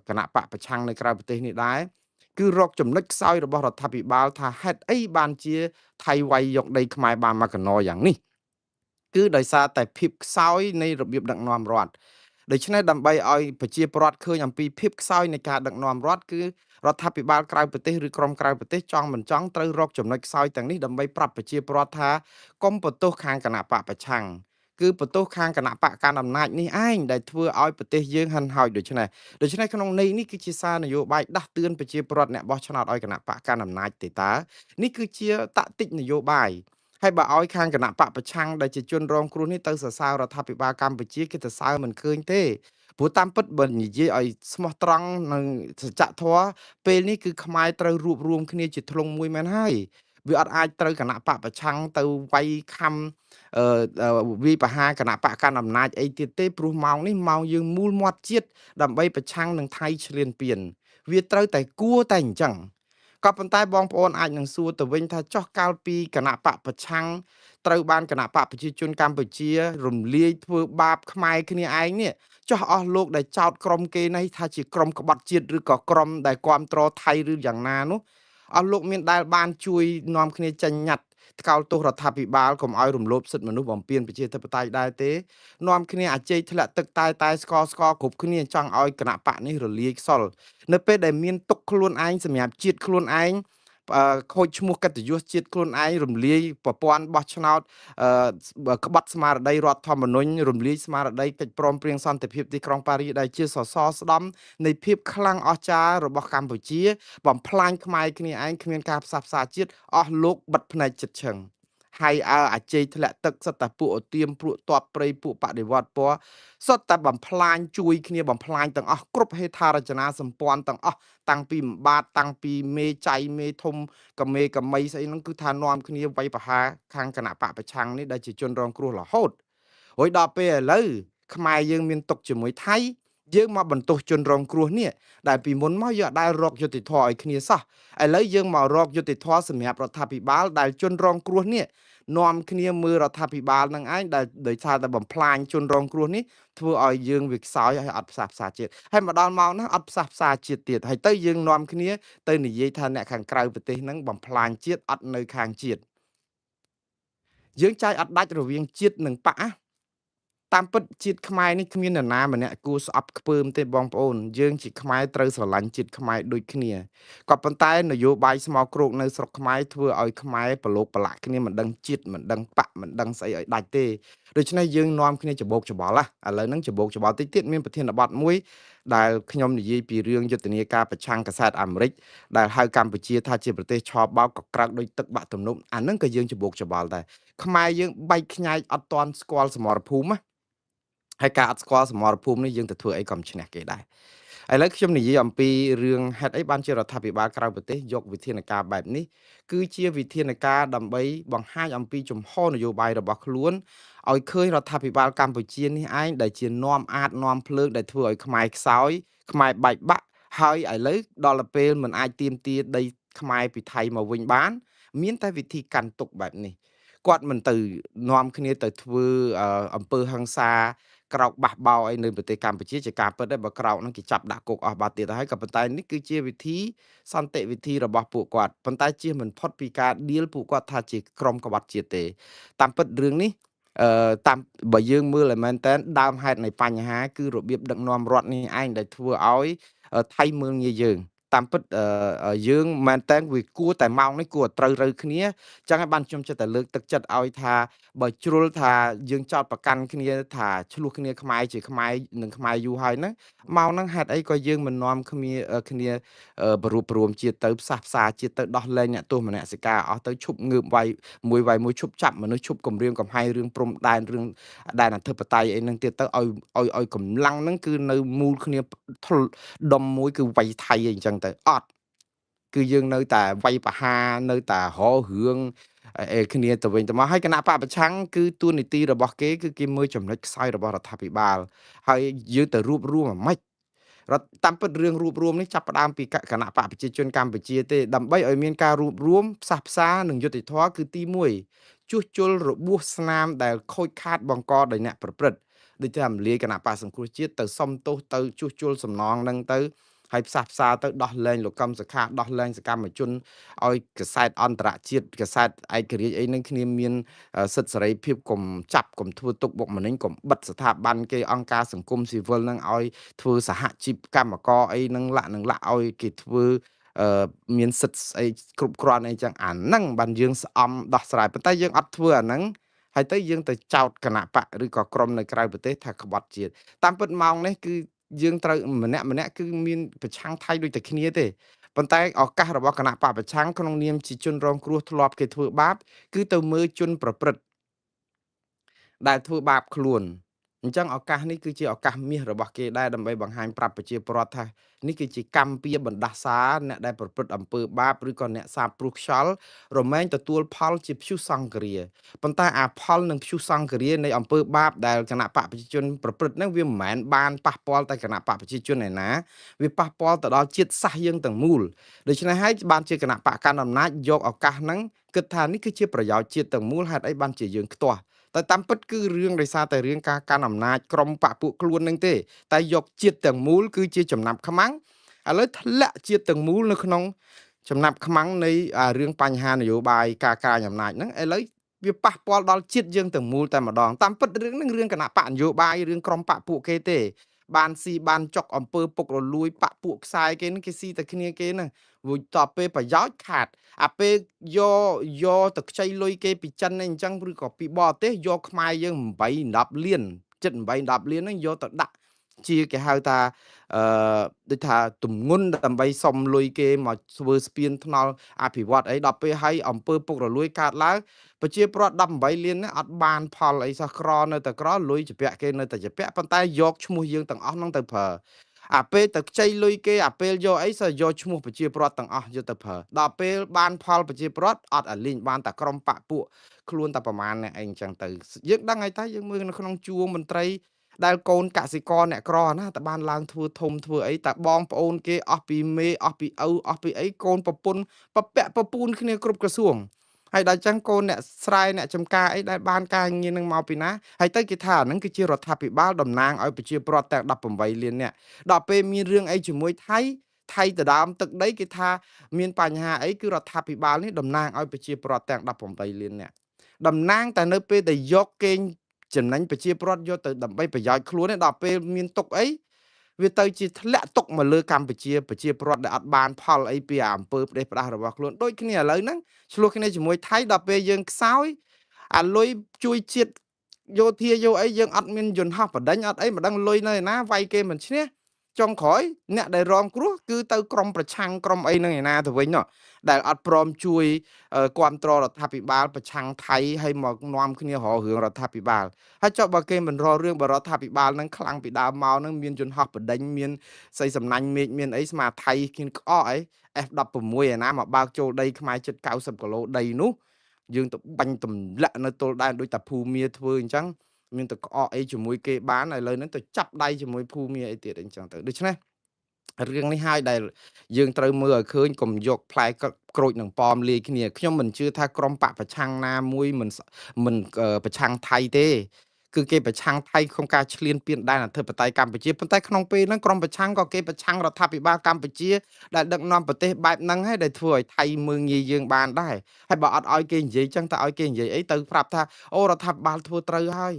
គណៈបកប្រឆាំងនៅក្រៅប្រទេសនេះដែរគឺរកចំណុចខ្សោយរបស់រដ្ឋាភិបាលថាហេតុអីបានជាថៃវាយយកដីខ្មែរបានមកកណោយ៉ាងនេះគឺដោយសារតែភាពខ្សោយនៃរបៀបដឹកនាំរដ្ឋដូច្នេះដើម្បីឲ្យប្រជាពលរដ្ឋឃើញអំពីភាពខ្សោយនៃការដឹកនាំរដ្ឋគឺរដ្ឋាភិបាលក្រៅប្រទេសឬក្រុមក្រៅប្រទេសចង់មិនចង់ត្រូវរកចំណុចខ្សោយទាំងនេះដើម្បីប្រាប់ប្រជាពលរដ្ឋថាកុំបន្ទោសខាងគណៈបកប្រឆាំងគឺបន្ទោសខាងគណៈបកកាន់អំណាចនេះឯងដែលធ្វើឲ្យប្រទេសយើងហិនហោចដូច្នេះក្នុងន័យនេះគឺជាសារនយោបាយដាស់តឿនប្រជាពលរដ្ឋអ្នកបោះឆ្នោតឲ្យគណៈបកកាន់អំណាចទេតើនេះគឺជាតាក់ទិកនយោបាយហើយបើឲ្យខាងគណៈបកប្រឆាំងដែលជាជនរងគ្រោះនេះទៅសរសើររដ្ឋាភិបាលកម្ពុជាគេទៅសើមិនឃើញទេព្រោះតាមពិតបើនិយាយឲ្យស្មោះត្រង់និងសច្ចធម៌ពេលនេះគឺខ្មែរត្រូវរួបរួមគ្នាជាធ្លុងមួយមែនហើយវាអត់អាចត្រូវគណៈបកប្រឆាំងទៅវាយខំវាយប្រហារគណៈបកកាន់អំណាចអីទៀតទេព្រោះម៉ោងនេះម៉ោងយើងមូលមាត់ជាតិដើម្បីប្រឆាំងនឹងថៃឈ្លានពានវាត្រូវតែគួរតែអញ្ចឹងក៏ប៉ុន្តែបងប្អូនអាចនឹងសួរទៅវិញថាចោះកាលពីគណៈបកប្រឆាំងត្រូវបានគណៈបកប្រជាជនកម្ពុជារំលាយធ្វើបាបខ្មែរគ្នាឯងនេះចោះអស់លោកដែលចោតក្រុមគេនេះថាជាក្រុមក្បត់ជាតិឬក៏ក្រុមដែលគាំទ្រថៃឬយ៉ាងណានោះអស់លោកមានដែលបានជួយនាំគ្នាចេញញត្តិថ្កោលទោសរដ្ឋាភិបាលកុំឲ្យរំលោភសិទ្ធិមនុស្សបំពានប្រជាធិបតេយ្យដែរទេនាំគ្នាអាជ័យធ្លាក់ទឹកតែតែស្កស្កគ្រប់គ្នាចង់ឲ្យគណៈបកនេះរលាយខ្សលនៅពេលដែលមានទុកខ្លួនឯងសម្រាប់ជាតិខ្លួនឯងខូចឈ្មោះកិត្តិយសជាតិខ្លួនឯងរំលាយប្រព័ន្ធបោះឆ្នោតក្បត់ស្មារតីរដ្ឋធម្មនុញ្ញរំលាយស្មារតីកិច្ចព្រមព្រៀងសន្តិភាពទីក្រុងប៉ារីសដែលជាសសរស្តម្ភនៃភាពខ្លាំងអស្ចារ្យរបស់កម្ពុជាបំផ្លាញខ្មែរគ្នាឯងគ្មានការផ្សះផ្សាជាតិអស់លោកបិទភ្នែកចិត្តឈឹងហើយអើអាជ័យធ្លាក់ទឹកសិតតែពួកអូទៀមពួកតបព្រៃពួកបដិវត្តពណ៌សុទ្ធតែបំផ្លាញជួយគ្នាបំផ្លាញទាំងអស់គ្រប់ហេដ្ឋារចនាសម្ព័ន្ធទាំងអស់តាំងពីបាតតាំងពីមេចៃមេធំកមេកមីស្អីហ្នឹងគឺថានាំគ្នាវាយប្រហារខាងគណៈបកប្រឆាំងនេះដែលជាជនរងគ្រោះរហូតរួចដល់ពេលឥឡូវខ្មែរយើងមានទុកជាមួយថៃយើងមកបន្ទោសជនរងគ្រោះនេះដែលពីមុនមកយើងអត់ដែលរកយុត្តិធម៌ឲ្យគ្នាសោះឥឡូវយើងមករកយុត្តិធម៌សម្រាប់រដ្ឋាភិបាលដែលជនរងគ្រោះនេះនាំគ្នាមើលរដ្ឋាភិបាលនឹងឯងដែលដោយសារតែបំផ្លាញជនរងគ្រោះនេះធ្វើឲ្យយើងវាខ្សោយហើយអត់ផ្សះផ្សាជាតិហើយមកដល់ម៉ោងហ្នឹងអត់ផ្សះផ្សាជាតិទៀតហើយទៅយើងនាំគ្នាទៅនិយាយថាអ្នកខាងក្រៅប្រទេសហ្នឹងបំផ្លាញជាតិអត់នៅខាងជាតិយើងចាយអត់ដាច់រវាងជាតិនិងបក តាមពិតជាតិខ្មែរនេះគ្មាននរណាម្នាក់គួរស្អប់ខ្ពើមទេបងប្អូនយើងជាខ្មែរត្រូវស្រឡាញ់ជាតិខ្មែរដូចគ្នាក៏ប៉ុន្តែនយោបាយស្មោកគ្រោកនៅស្រុកខ្មែរធ្វើឲ្យខ្មែរប្រឡូកប្រឡាក់គ្នាមិនដឹងជាតិមិនដឹងបកមិនដឹងស្អីឲ្យដាច់ទេដូច្នេះយើងនាំគ្នាច្បោកច្បល់ណាឥឡូវហ្នឹងច្បោកច្បល់តិចទៀតមានប្រធានបទមួយដែលខ្ញុំនិយាយពីរឿងយុទ្ធនាការប្រឆាំងកាសែតអាមេរិកដែលហៅកម្ពុជាថាជាប្រទេសឆបោកកក្រើកដោយទឹកបាក់ទំនប់អាហ្នឹងក៏យើងច្បោកច្បល់ដែរខ្មែរយើងបែកខ្ញែកអត់ទាន់ស្គាល់សមរភូមិណាហើយការអត់ស្គាល់សមរភូមិនេះយើងទៅធ្វើអីក៏មិនឈ្នះគេដែរឥឡូវខ្ញុំនិយាយអំពីរឿងហេតុអីបានជារដ្ឋាភិបាលក្រៅប្រទេសយកវិធានការបែបនេះគឺជាវិធានការដើម្បីបង្ហាញអំពីជំហរនយោបាយរបស់ខ្លួនឲ្យឃើញរដ្ឋាភិបាលកម្ពុជានេះឯងដែលជានាំអាចនាំភ្លើងដែលធ្វើឲ្យខ្មែរខ្សោយខ្មែរបែកបាក់ហើយឥឡូវដល់ពេលមិនអាចទាមទារដីខ្មែរពីថៃមកវិញបានមានតែវិធីកាន់ទុកបែបនេះគាត់មិនទៅនាំគ្នាទៅធ្វើអំពើហិង្សាក្រោកបះបោអីនៅប្រទេសកម្ពុជាជាការពិតដែរបើក្រោកហ្នឹងគេចាប់ដាក់គុកអស់បាត់ទៀតហើយក៏ប៉ុន្តែនេះគឺជាវិធីសន្តិវិធីរបស់ពួកគាត់ប៉ុន្តែជៀសមិនផុតពីការឌៀលពួកគាត់ថាជាក្រុមក្បត់ជាតិទេតាមពិតរឿងនេះតាមបើយើងមើលឲ្យមែនតើដើមហេតុនៃបញ្ហាគឺរបៀបដឹកនាំរដ្ឋនេះឯងដែលធ្វើឲ្យថៃមើលងាយយើងតាមពិតយើងមែនតើវាគួរតែម៉ោងនេះគួរត្រូវរូវគ្នាចឹងហើយបានខ្ញុំចិត្តតែលើកទឹកចិត្តឲ្យថាបើជ្រុលថាយើងចោតប្រកាន់គ្នាថាឆ្លោះគ្នាខ្មែរជាខ្មែរនិងខ្មែរយូរហើយហ្នឹងម៉ោងហ្នឹងហេតុអីក៏យើងមិននាំគ្នាគ្នាប្ររួបព្រមជាតិទៅផ្សះផ្សាជាតិទៅដោះលែងអ្នកទោសមនសិការអស់ទៅឈប់ងើបវាយមួយវាយមួយឈប់ចាប់មនុស្សឈប់គំរាមកំហែងរឿងព្រំដែនរឿងដែនអធិបតេយ្យអីហ្នឹងទៀតទៅឲ្យឲ្យឲ្យកម្លាំងហ្នឹងគឺនៅមូលគ្នាដុំមួយគឺវាយថៃអីអញ្ចឹងទៅអត់គឺយើងនៅតែវាយប្រហារនៅតែររឿងគ្នាទៅវិញទៅមកហើយគណៈបកប្រឆាំងគឺទួនាទីរបស់គេគឺគេមើលចំណុចខ្សោយរបស់រដ្ឋាភិបាលហើយយើងទៅរួបរួមអាម៉េចរដ្ឋតាមពិតរឿងរួបរួមនេះចាប់ផ្ដើមពីគណៈបកប្រជាជនកម្ពុជាទេដើម្បីឲ្យមានការរួបរួមផ្សះផ្សានិងយុត្តិធម៌គឺទី1ជួសជុលរបួសស្នាមដែលខូចខាតបង្កដោយអ្នកប្រព្រឹត្តដូចជារំលាយគណៈបកសង្គ្រោះជាតិទៅសុំទោសទៅជួសជុលសំណងនឹងទៅហើយផ្សះផ្សាទៅដោះលែងលោកកឹមសុខាដោះលែងសកម្មជនឲ្យកសែតអន្តរជាតិកសែតឯករាជ្យអីហ្នឹងគ្នាមានសិទ្ធិសេរីភាពកុំចាប់កុំធ្វើទុកបុកម្នេញកុំបិទស្ថាប័នគេអង្គការសង្គមស៊ីវិលហ្នឹងឲ្យធ្វើសហជីពកម្មករអីហ្នឹងលាក់នឹងលាក់ឲ្យគេធ្វើមានសិទ្ធិស្អីគ្រប់គ្រាន់អីចឹងអាហ្នឹងបានយើងស្អំដោះស្រាយប៉ុន្តែយើងអត់ធ្វើអាហ្នឹងហើយទៅយើងទៅចោតគណៈបកឬក៏ក្រុមនៅក្រៅប្រទេសថាក្បត់ជាតិតាមពិតម៉ោងនេះគឺយើងត្រូវម្នាក់ម្នាក់គឺមានប្រឆាំងថៃដូចតែគ្នាទេប៉ុន្តែឱកាសរបស់គណៈបកប្រឆាំងក្នុងនាមជាជនរងគ្រោះធ្លាប់គេធ្វើបាបគឺទៅមើលជនប្រព្រឹត្តដែលធ្វើបាបខ្លួនអញ្ចឹងឱកាសនេះគឺជាឱកាសមាសរបស់គេដែរដើម្បីបង្ហាញប្រាប់ប្រជាពលរដ្ឋថានេះគឺជាកម្មពៀបណ្ដាសាអ្នកដែលប្រព្រឹត្តអំពើបាបឬក៏អ្នកសាបព្រោះខ្យល់រមែងទទួលផលជាព្យុះសង្គ្រាប៉ុន្តែអាផលនិងព្យុះសង្គ្រានៃអំពើបាបដែលគណៈបកប្រជាជនប្រព្រឹត្តហ្នឹងវាមិនមែនបានប៉ះពាល់តែគណៈបកប្រជាជនឯណាវាប៉ះពាល់ទៅដល់ជាតិសាសន៍យើងទាំងមូលដូច្នេះហើយបានជាគណៈបកកណ្ដាលអំណាចយកឱកាសហ្នឹងគិតថានេះគឺជាប្រយោជន៍ជាតិទាំងមូលហេតុអីបានជាយើងខ្ទាស់តែតាមពិតគឺរឿងដោយសារតែរឿងការកាន់អំណាចក្រុមបកពួកខ្លួននឹងទេតែយកជាតិទាំងមូលគឺជាចំណាប់ខ្មាំងឥឡូវធ្លាក់ជាតិទាំងមូលនៅក្នុងចំណាប់ខ្មាំងនៃរឿងបញ្ហានយោបាយការក្រាញអំណាចហ្នឹងឥឡូវវាប៉ះពាល់ដល់ជាតិយើងទាំងមូលតែម្ដងតាមពិតរឿងហ្នឹងរឿងគណៈបកនយោបាយរឿងក្រុមបកពួកគេទេបានស៊ីបានចុកអំពើពុករលួយបកពួកខ្សែគេហ្នឹងគេស៊ីតែគ្នាគេហ្នឹងរួចតពេលប្រយោជន៍ខាតអាពេលយកទៅខ្ចីលុយគេពីចិនអីអញ្ចឹងឬក៏ពីបរទេសយកខ្មែរយើង8 10លានជិត8 10លានហ្នឹងយកទៅដាក់ជាគេហៅថាដូចថាទំងន់ដើម្បីសុំលុយគេមកធ្វើស្ពានថ្នល់អភិវឌ្ឍអីដល់ពេលហើយអំពើពុករលួយកើតឡើងប្រជាពលរដ្ឋ18លាននេះអត់បានផលអីសោះក្រនៅតែក្រលុយជពាក់គេនៅតែជពាក់ប៉ុន្តែយកឈ្មោះយើងទាំងអស់ហ្នឹងទៅប្រើអាពេលទៅខ្ចីលុយគេអាពេលយកអីសោះយកឈ្មោះប្រជាពលរដ្ឋទាំងអស់យកទៅប្រើដល់ពេលបានផលប្រជាពលរដ្ឋអត់អាលីងបានតែក្រុមបកពួកខ្លួនតែប្រមាណអ្នកអីអញ្ចឹងទៅយើងដឹងហើយតើយើងមើលនៅក្នុងជួរមន្ត្រីដែលកូនកសិករអ្នកក្រណាតែបានឡើងធ្វើធំធ្វើអីតែបងប្អូនគេអស់ពីមេអស់ពីឪអស់ពីអីកូនប្រពន្ធប្រពាក់ប្រពូនគ្នាគ្រប់ក្រសួងហើយដល់ចឹងកូនអ្នកស្រែអ្នកចំការអីដែលបានការងារនឹងមកពីណាហើយទៅគេថាអាហ្នឹងគឺជារដ្ឋាភិបាលតំណាងឲ្យប្រជាពលរដ្ឋទាំង18លានអ្នកដល់ពេលមានរឿងអីជាមួយថៃថៃទៅដើមទឹកដីគេថាមានបញ្ហាអីគឺរដ្ឋាភិបាលនេះតំណាងឲ្យប្រជាពលរដ្ឋទាំង18លានអ្នកតំណាងតែនៅពេលដែលយកគេ ចំណេញប្រជាពលរដ្ឋយកទៅដើម្បីប្រយោជន៍ខ្លួនឯងដល់ពេលមានទុកអីវាទៅជាធ្លាក់ទុកមកលើកម្ពុជាប្រជាពលរដ្ឋដែលអត់បានផលអីពីអាអំពើផ្ដេសផ្ដាសរបស់ខ្លួនដូចគ្នាឥឡូវហ្នឹងឆ្លោះគ្នាជាមួយថៃដល់ពេលយើងខ្សោយអាលុយជួយជាតិយោធាយោអីយើងអត់មានយន្តហោះបដិញអត់អីមិនដឹងលុយនៅឯណាវាយគេមិនឈ្នះចុងក្រោយអ្នកដែលរងគ្រោះគឺទៅក្រមប្រឆាំងក្រមអីហ្នឹងឯណាទៅវិញនោះដែលអត់ព្រមជួយគ្រប់គ្រងរដ្ឋាភិបាលប្រឆាំងថៃហើយមកនាំគ្នារករឿងរដ្ឋាភិបាលហើយចុះបើគេមិនរករឿងបើរដ្ឋាភិបាលហ្នឹងខ្លាំងពីដើមមកហ្នឹងមានយន្តហោះបដិញមានស្អីសំណាញ់មេឃមានអីស្មាថៃគៀនក្អកអី F16 ឯណាមកបើកចូលដីខ្មែរជិត90គីឡូដីនោះយើងទៅបាញ់ទម្លាក់នៅទល់ដែនដូចតាភូមាធ្វើអញ្ចឹងមានទៅក្អកអីជាមួយគេបានឥឡូវហ្នឹងទៅចាប់ដៃជាមួយភូមាអីទៀតអញ្ចឹងទៅដូច្នេះរឿងនេះហើយដែលយើងត្រូវមើលឲ្យឃើញកុំយកផ្លែក្រូចនឹងប៉មលាយគ្នាខ្ញុំមិនជឿថាក្រុមបកប្រឆាំងណាមួយមិនប្រឆាំងថៃទេគឺគេប្រឆាំងថៃក្នុងការឈ្លានពានដែនអធិបតេយ្យកម្ពុជាប៉ុន្តែក្នុងពេលហ្នឹងក្រុមប្រឆាំងក៏គេប្រឆាំងរដ្ឋាភិបាលកម្ពុជាដែលដឹកនាំប្រទេសបែបហ្នឹងហើយដែលធ្វើឲ្យថៃមើងងាយយើងបានដែរហើយបើអត់ឲ្យគេនិយាយចឹងតើឲ្យគេនិយាយអីទៅប្រាប់ថាអូរដ្ឋាភិបាលធ្វើត្រូវហើយ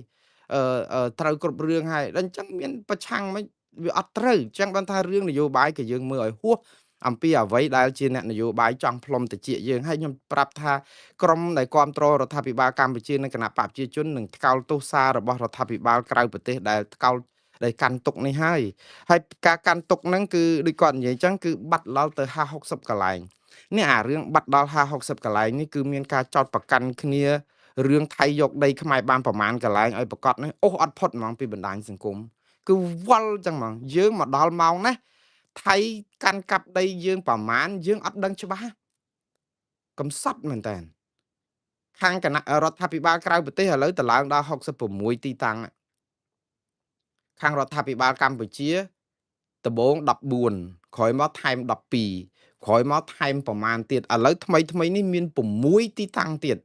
ត្រូវគ្រប់រឿងហើយដល់អញ្ចឹងមានប្រឆាំងមិនវាអត់ត្រូវអញ្ចឹងបានថារឿងនយោបាយក៏យើងមើលឲ្យហួសអំពីអ្វីដែលជាអ្នកនយោបាយចង់ផ្លុំតិចយើងហើយខ្ញុំប្រាប់ថាក្រុមដែលគ្រប់គ្រងរដ្ឋាភិបាលកម្ពុជានិងគណៈបកប្រជាជននឹងថ្កោលទោសសាររបស់រដ្ឋាភិបាលក្រៅប្រទេសដែលថ្កោលដែលកាន់ទុកនេះហើយហើយការកាន់ទុកហ្នឹងគឺដូចគាត់និយាយអញ្ចឹងគឺបាត់ដល់ទៅ50 60កន្លែងនេះអារឿងបាត់ដល់50 60កន្លែងនេះគឺមានការចោទប្រកាន់គ្នារឿងថៃយកដីខ្មែរបានប្រមាណកន្លែងឲ្យប្រកាសនេះអូសអត់ផុតហ្មងពីបណ្ដាញសង្គមគឺវល់ចឹងហ្មងយើងមកដល់ម៉ោងណាថៃកាន់កាប់ដីយើងប្រមាណយើងអត់ដឹងច្បាស់កំសត់មែនតើខាងគណៈរដ្ឋាភិបាលក្រៅប្រទេសឥឡូវតឡើងដល់66ទីតាំងខាងរដ្ឋាភិបាលកម្ពុជាដំបូង14ក្រោយមកថែម12ក្រោយមកថែមប្រមាណទៀតឥឡូវថ្មីថ្មីនេះមាន6ទីតាំងទៀត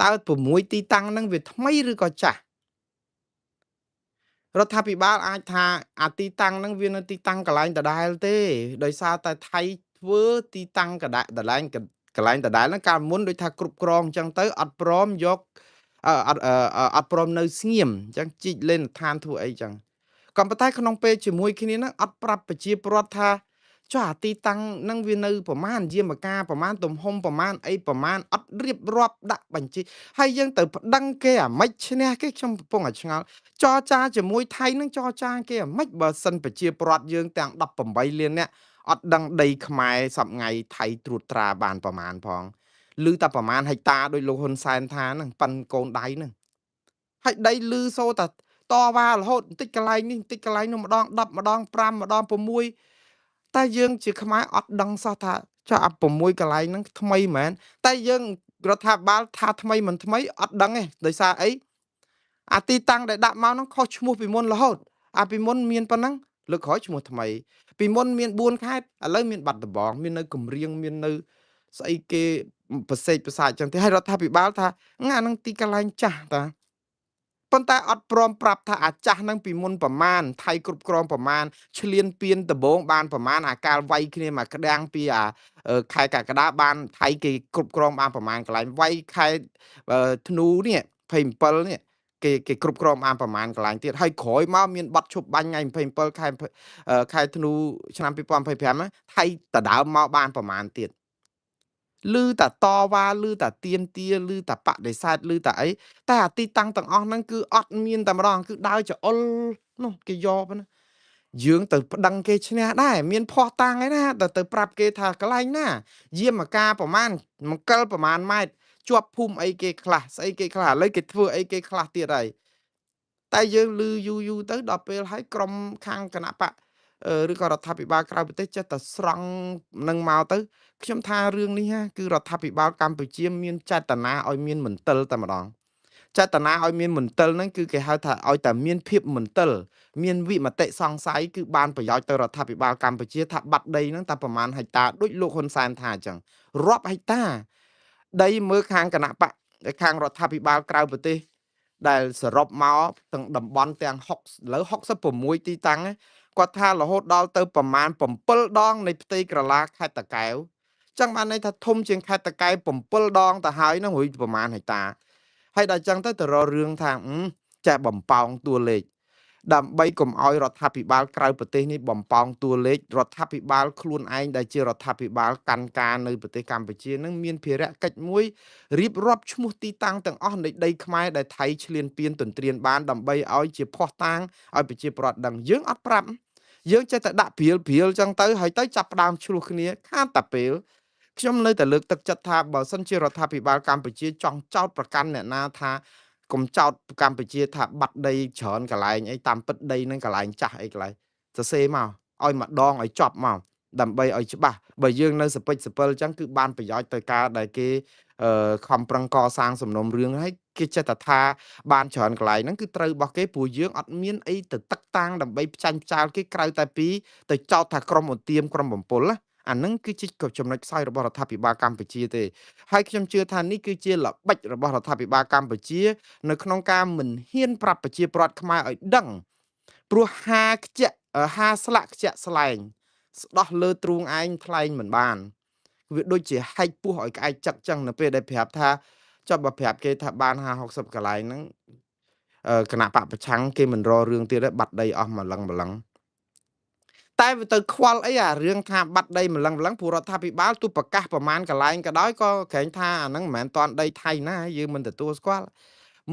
តើ6ទីតាំងហ្នឹងវាថ្មីឬក៏ចាស់រដ្ឋាភិបាលអាចថាអាទីតាំងហ្នឹងវានៅទីតាំងកន្លែងដដែលទេដោយសារតែថៃធ្វើទីតាំងកន្លែងកន្លែងដដែលហ្នឹងកាលមុនដូចថាគ្រប់គ្រងអញ្ចឹងទៅអត់ព្រមយកអត់ព្រមនៅស្ងៀមអញ្ចឹងជីកលេនឋានធ្វើអីអញ្ចឹងក៏ប៉ុន្តែក្នុងពេលជាមួយគ្នាហ្នឹងអត់ប្រាប់ប្រជាពលរដ្ឋថាចុះអាទីតាំងហ្នឹងវានៅប្រមាណយាមកាប្រមាណទំហំប្រមាណអីប្រមាណអត់រៀបរាប់ដាក់បញ្ជីហើយយើងទៅប្តឹងគេអាម៉េចឈ្នះគេខ្ញុំកំពុងតែឆ្ងល់ចរចាជាមួយថៃហ្នឹងចរចាគេអាម៉េចបើសិនប្រជាពលរដ្ឋយើងទាំង18លាននាក់អត់ដឹងដីខ្មែរសប្ងៃថៃត្រួតត្រាបានប្រមាណផងឮតែប្រមាណហិកតាដោយលោកហ៊ុនសែនថាហ្នឹងប៉ិនកូនដៃហ្នឹងហើយដីឮសូតែតវ៉ារហូតបន្តិចកន្លែងនេះបន្តិចកន្លែងនោះម្ដង10ម្ដង5ម្ដង6តែយើងជាខ្មែរអត់ដឹងសោះថាចុះអា6កន្លែងហ្នឹងថ្មីមែនតែយើងរដ្ឋាភិបាលថាថ្មីមិនថ្មីអត់ដឹងទេដោយសារអីអាទីតាំងដែលដាក់មកហ្នឹងខុសឈ្មោះពីមុនរហូតអាពីមុនមានប៉ុណ្ណឹងលើកក្រោយឈ្មោះថ្មីពីមុនមាន4ខេត្តឥឡូវមានបាត់ដំបងមាននៅកំរៀងមាននៅស្អីគេប្រសេកប្រសាចចឹងទេហើយរដ្ឋាភិបាលថាអាហ្នឹងទីកន្លែងចាស់តាប៉ុន្តែអត់ព្រមប្រាប់ថាអាចាស់ហ្នឹងពីមុនប្រមាណថៃគ្រប់គ្រងប្រមាណឈ្លានពានដំបងបានប្រមាណអាកាលវាយគ្នាមកក្តាំងពីអាខែកក្កដាបានថៃគេគ្រប់គ្រងបានប្រមាណកន្លែងវាយខែធ្នូនេះ27នេះគេគ្រប់គ្រងបានប្រមាណកន្លែងទៀតហើយក្រោយមកមានបတ်ឈប់បាញ់ថ្ងៃ27ខែធ្នូឆ្នាំ2025ថៃដដើមមកបានប្រមាណទៀតឮតែតវ៉ាឮតែទៀមទាឮតែបដិសេធឮតែអីតែអាទីតាំងទាំងអស់ហ្នឹងគឺអត់មានតែម្ដងគឺដើរចអុលនោះគេយកប៉ុណ្ណាយើងទៅប្តឹងគេឈ្នះដែរមានភ័ស្តុតាងឯណាទៅប្រាប់គេថាកន្លែងណាយាមកាប្រមាណមង្គលប្រមាណម៉ែត្រជាប់ភូមិអីគេខ្លះស្អីគេខ្លះឥឡូវគេធ្វើអីគេខ្លះទៀតហើយតែយើងឮយូរយូរទៅដល់ពេលហើយក្រុមខាងគណៈបកឬក៏រដ្ឋាភិបាលក្រៅប្រទេសចេះតែស្រង់នឹងមកទៅខ្ញុំថារឿងនេះគឺរដ្ឋាភិបាលកម្ពុជាមានចេតនាឲ្យមានមន្ទិលតែម្ដងចេតនាឲ្យមានមន្ទិលហ្នឹងគឺគេហៅថាឲ្យតែមានភាពមន្ទិលមានវិមតិសង្ស័យគឺបានប្រយោជន៍ទៅរដ្ឋាភិបាលកម្ពុជាថាបាត់ដីហ្នឹងតែប្រមាណហិកតាដូចលោកហ៊ុនសែនថាអញ្ចឹងរាប់ហិកតាដីមើលខាងគណៈបកខាងរដ្ឋាភិបាលក្រៅប្រទេសដែលសរុបមកទាំងតំបន់ទាំង6លើ66ទីតាំងគាត់ថារហូតដល់ទៅប្រមាណ7ដងនៃផ្ទៃក្រឡាខេត្តតាកែវចឹងបានន័យថាធំជាងខេត្តតាកែវ7ដងទៅហើយហ្នឹងរួចប្រមាណហិកតា ហើយដល់ចឹងទៅទៅរករឿងថាចេះបំប៉ោងតួលេខដើម្បីកុំឲ្យរដ្ឋាភិបាលក្រៅប្រទេសនេះបំប៉ោងតួលេខរដ្ឋាភិបាលខ្លួនឯងដែលជារដ្ឋាភិបាលកាន់ការនៅប្រទេសកម្ពុជានឹងមានភារកិច្ចមួយរៀបរាប់ឈ្មោះទីតាំងទាំងអស់នៃដីខ្មែរដែលថៃឈ្លានពានទន្ទ្រានបានដើម្បីឲ្យជាភស្តុតាងឲ្យប្រជាពលរដ្ឋដឹងយើងអត់ប្រាប់យើងចេះតែដាក់ព្រាលព្រាលចឹងទៅហើយទៅចាប់ផ្ដើមឆ្លោះគ្នាខាតតែពេលខ្ញុំនៅតែលើកទឹកចិត្តថាបើសិនជារដ្ឋាភិបាលកម្ពុជាចង់ចោទប្រកាន់អ្នកណាថាកុំចោទកម្ពុជាថាបាត់ដីច្រើនកន្លែងអីតាមពិតដីនឹងកន្លែងចាស់អីកន្លែងសរសេរមកឲ្យម្ដងឲ្យចប់មកដើម្បីឲ្យច្បាស់បើយើងនៅសពេចសពិលអញ្ចឹងគឺបានប្រយោជន៍ទៅការដែលគេខំប្រឹងកសាងសំណុំរឿងហើយគេចេះតែថាបានច្រើនកន្លែងហ្នឹងគឺត្រូវរបស់គេព្រោះយើងអត់មានអីទៅទឹកតាំងដើម្បីផ្ចាញ់ផ្ចាលគេក្រៅតែពីទៅចោទថាក្រុមឧទាមក្រុមបំពល់ណាអានឹងគឺជាចំណុចខ្សោយរបស់រដ្ឋាភិបាលកម្ពុជាទេហើយខ្ញុំជឿថានេះគឺជាល្បិចរបស់រដ្ឋាភិបាលកម្ពុជានៅក្នុងការមិនហ៊ានប្រាប់ប្រជាពលរដ្ឋខ្មែរឲ្យដឹងព្រោះហាខ្ជាក់ហាស្លាក់ខ្ជាក់ស្លែងស្ដោះលើទ្រូងឯងថ្លែងមិនបានវាដូចជាហែកពោះឲ្យក្អែកចឹកចឹងនៅពេលដែលប្រាប់ថាចុះបើប្រាប់គេថាបាន50 60កន្លែងហ្នឹងគណៈបកប្រឆាំងគេមិនរករឿងទៀតទេបាត់ដីអស់ម្លឹងម្លឹងតែវាទៅខ្វល់អីអារឿងថាបាត់ដីម្លឹងម្លឹងព្រោះរដ្ឋាភិបាលទោះប្រកាសប្រមាណកន្លែងក៏ដោយក៏ក្រែងថាអាហ្នឹងមិនមែនតាន់ដីថៃណាយើងមិនទទួលស្គាល់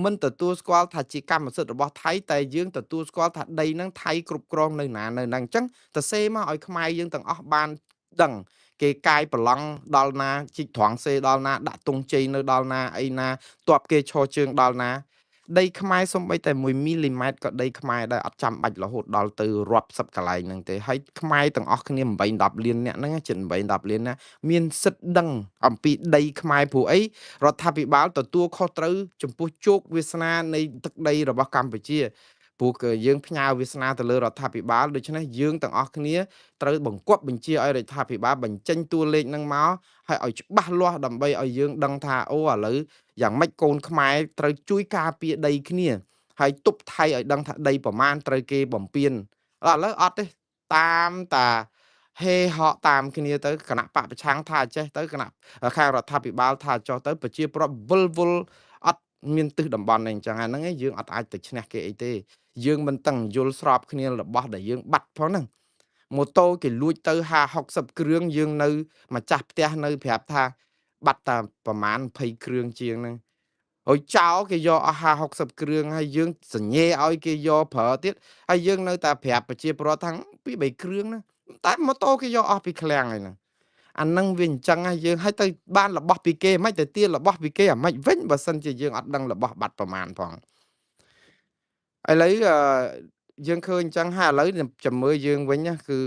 មិនទទួលស្គាល់ថាជាកម្មសិទ្ធិរបស់ថៃតែយើងទទួលស្គាល់ថាដីហ្នឹងថៃគ្រប់គ្រងនៅណានៅហ្នឹងអញ្ចឹងទៅសេមកឲ្យខ្មែរយើងទាំងអស់បានដឹងគេកាយប្រឡងដល់ណាជីកត្រង់សេដល់ណាដាក់ទង់ជ័យនៅដល់ណាអីណាតបគេឈរជើងដល់ណាដីខ្មែរសំបីតែ1មីលីម៉ែត្រក៏ដីខ្មែរដែរអត់ចាំបាច់រហូតដល់ទៅរាប់សិបកន្លែងហ្នឹងទេហើយខ្មែរទាំងអស់គ្នា8 10លានអ្នកហ្នឹងជិត8 10លានណាមានសិទ្ធិដឹងអំពីដីខ្មែរព្រោះអីរដ្ឋាភិបាលទទួលខុសត្រូវចំពោះជោគវាសនានៃទឹកដីរបស់កម្ពុជាព្រោះគឺយើងផ្ញើវាសនាទៅលើរដ្ឋាភិបាលដូច្នេះយើងទាំងអស់គ្នាត្រូវបង្គាប់បញ្ជាឲ្យរដ្ឋាភិបាលបញ្ចេញតួលេខហ្នឹងមកហើយឲ្យច្បាស់លាស់ដើម្បីឲ្យយើងដឹងថាអូឥឡូវយ៉ាងម៉េចកូនខ្មែរត្រូវជួយការពារដីគ្នាហើយទប់ថៃឲ្យដឹងថាដីប្រមាណត្រូវគេបំពេញឥឡូវអត់ទេតាមតាហេហកតាមគ្នាទៅគណៈបកប្រឆាំងថាចេះទៅគណៈខាងរដ្ឋាភិបាលថាចុះទៅប្រជាប្រដ្ឋវិលវល់អត់មានទិសតំបន់អីអញ្ចឹងអាហ្នឹងយើងអត់អាចទៅឈ្នះគេអីទេយើងមិនតឹងយល់ស្របគ្នារបស់ដែលយើងបាត់ផងហ្នឹងម៉ូតូគេលួចទៅ50 60គ្រឿងយើងនៅម្ចាស់ផ្ទះនៅប្រាប់ថាបាត់តែប្រមាណ20គ្រឿងជាងហ្នឹងហើយចោលគេយកអស់50 60គ្រឿងហើយយើងសញ្ញេឲ្យគេយកប្រើទៀតហើយយើងនៅតែប្រាប់ប្រជាពលរដ្ឋថា2 3គ្រឿងហ្នឹងតែម៉ូតូគេយកអស់ពីឃ្លាំងហើយហ្នឹងអាហ្នឹងវាអញ្ចឹងហើយយើងឲ្យទៅបានរបស់ពីគេមិនទៅទារបស់ពីគេអាម៉េចវិញបើសិនជាយើងអត់ដឹងរបស់បាត់ប្រមាណផងឥឡូវយើងឃើញអញ្ចឹងហើយឥឡូវចាំមើលយើងវិញណាគឺ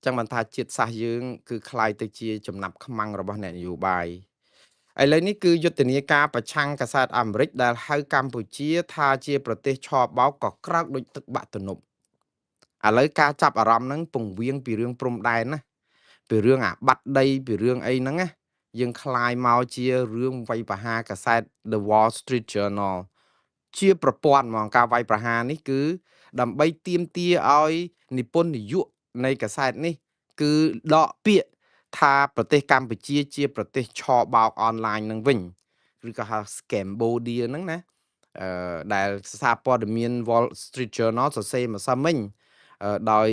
ចឹងបានថាជាតិសាសន៍យើងគឺคล้ายទៅជាចំណាប់ខ្មាំងរបស់អ្នកនយោបាយឥឡូវនេះគឺយុទ្ធនាការប្រឆាំងកាសែតអាមេរិកដែលហៅកម្ពុជាថាជាប្រទេសឆបោកក៏ក្រោកដូចទឹកបាក់ទំនប់ឥឡូវការចាប់អារម្មណ៍ហ្នឹងពង្វៀងពីរឿងព្រំដែនណាពីរឿងអាបាត់ដីពីរឿងអីហ្នឹងណាយើងคล้ายមកជារឿងវាយប្រហារកាសែត The Wall Street Journal ជាប្រព័ន្ធហ្មងការវាយប្រហារនេះគឺដើម្បីទាមទារឲ្យនិពន្ធនាយកនៃកាសែតនេះគឺដកពាក្យថាប្រទេសកម្ពុជាជាប្រទេសឆបោកអនឡាញនឹងវិញឬក៏ហៅ Scambodia ហ្នឹងណាដែលសារព័ត៌មាន Wall Street Journal សរសេរម្សិលមិញដោយ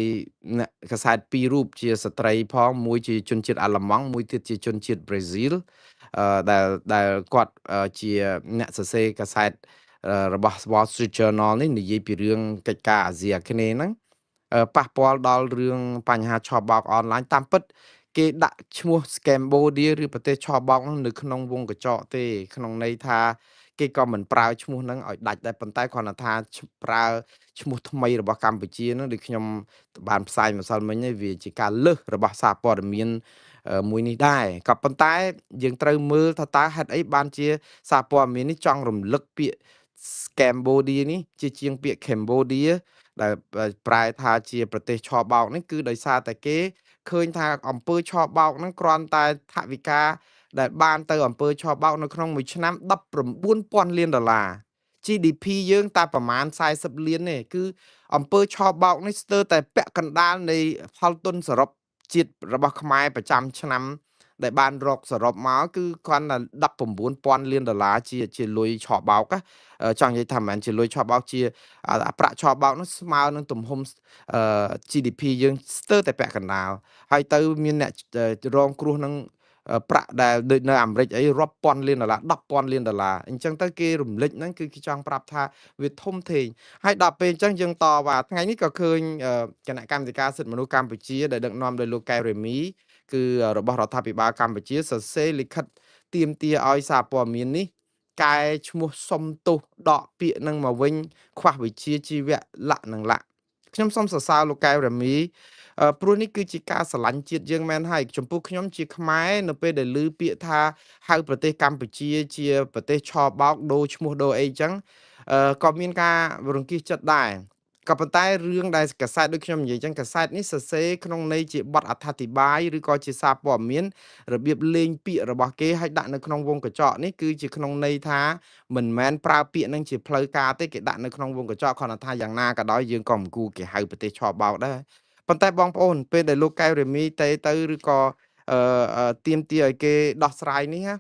អ្នកកាសែតពីររូបជាស្ត្រីផងមួយជាជនជាតិអាល្លឺម៉ង់មួយទៀតជាជនជាតិប្រេស៊ីលដែលគាត់ជាអ្នកសរសេរកាសែតរបស់ Wall Street Journal នេះនិយាយពីរឿងកិច្ចការអាស៊ីអាគ្នេយ៍ហ្នឹងប៉ះពាល់ដល់រឿងបញ្ហាឆបោកអនឡាញតាមពិតគេដាក់ឈ្មោះ Cambodia ឬប្រទេសឆបោកនៅក្នុងវងកញ្ចក់ទេក្នុងន័យថាគេក៏មិនប្រើឈ្មោះហ្នឹងឲ្យដាច់ដែរប៉ុន្តែគ្រាន់តែថាប្រើឈ្មោះថ្មីរបស់កម្ពុជាហ្នឹងដូចខ្ញុំបានផ្សាយម្សិលមិញនេះវាជាការលើសរបស់សារព័ត៌មានមួយនេះដែរក៏ប៉ុន្តែយើងត្រូវមើលថាតើហេតុអីបានជាសារព័ត៌មាននេះចង់រំលឹកពាក្យ Cambodia នេះជាជាងពាក្យ Cambodia ដែលប្រែថាជាប្រទេសឆបោកនេះគឺដោយសារតែគេឃើញថាអំពើឆបោកហ្នឹងគ្រាន់តែថវិកាដែលបានទៅអំពើឆបោកនៅក្នុងមួយឆ្នាំ 19,000 លានដុល្លារ GDP យើងតែប្រមាណ40លានទេគឺអំពើឆបោកនេះស្ទើរតែពាក់កណ្ដាលនៃផលទុនសរុបជាតិរបស់ខ្មែរប្រចាំឆ្នាំ ដែលបានរកសរុបមកគឺគ្រាន់តែ19,000លានដុល្លារជាលុយឆបោកចង់និយាយថាមិនមែនជាលុយឆបោកជាប្រាក់ឆបោកនោះស្មើនឹងទំហំ GDP យើងស្ទើរតែពាក់កណ្ដាលហើយទៅមានអ្នករងគ្រោះនឹងប្រាក់ដែលដូចនៅអាមេរិកអីរាប់ពាន់លានដុល្លារ10,000លានដុល្លារអញ្ចឹងទៅគេរំលេចហ្នឹងគឺគេចង់ប្រាប់ថាវាធំធេងហើយដល់ពេលអញ្ចឹងយើងតវ៉ាថ្ងៃនេះក៏ឃើញគណៈកម្មាធិការសិទ្ធិមនុស្សកម្ពុជាដែលដឹកនាំដោយលោកកែវរ៉េមីគឺរបស់រដ្ឋាភិបាលកម្ពុជាសរសេរលិខិតទាមទារឲ្យសារព័ត៌មាននេះកែឈ្មោះសុំទោសដកពាក្យនឹងមកវិញខ្វះវិជ្ជាជីវៈលក្ខនឹងលក្ខខ្ញុំសូមសរសើរលោកកែវរ៉េមីព្រោះនេះគឺជាការស្រឡាញ់ជាតិយើងមែនហើយចំពោះខ្ញុំជាខ្មែរនៅពេលដែលឮពាក្យថាហៅប្រទេសកម្ពុជាជាប្រទេសឆបោកដូរឈ្មោះដូរអីចឹងក៏មានការរង្គៀសចិត្តដែរក៏ប៉ុន្តែរឿងដែលកាសែតដូចខ្ញុំនិយាយចឹងកាសែតនេះសរសេរក្នុងន័យជាបទអត្ថាធិប្បាយឬក៏ជាសារព័ត៌មានរបៀបលេងពាក្យរបស់គេឲ្យដាក់នៅក្នុងវងកញ្ចក់នេះគឺជាក្នុងន័យថាមិនមែនប្រើពាក្យនឹងជាផ្លូវការទេគេដាក់នៅក្នុងវងកញ្ចក់គ្រាន់តែថាយ៉ាងណាក៏ដោយយើងក៏មិនគួរគេហៅប្រទេសឆបោកដែរប៉ុន្តែបងប្អូនពេលដែលលោកកែវរ៉េមីទៅឬក៏ទាមទារឲ្យគេដោះស្រាយនេះណា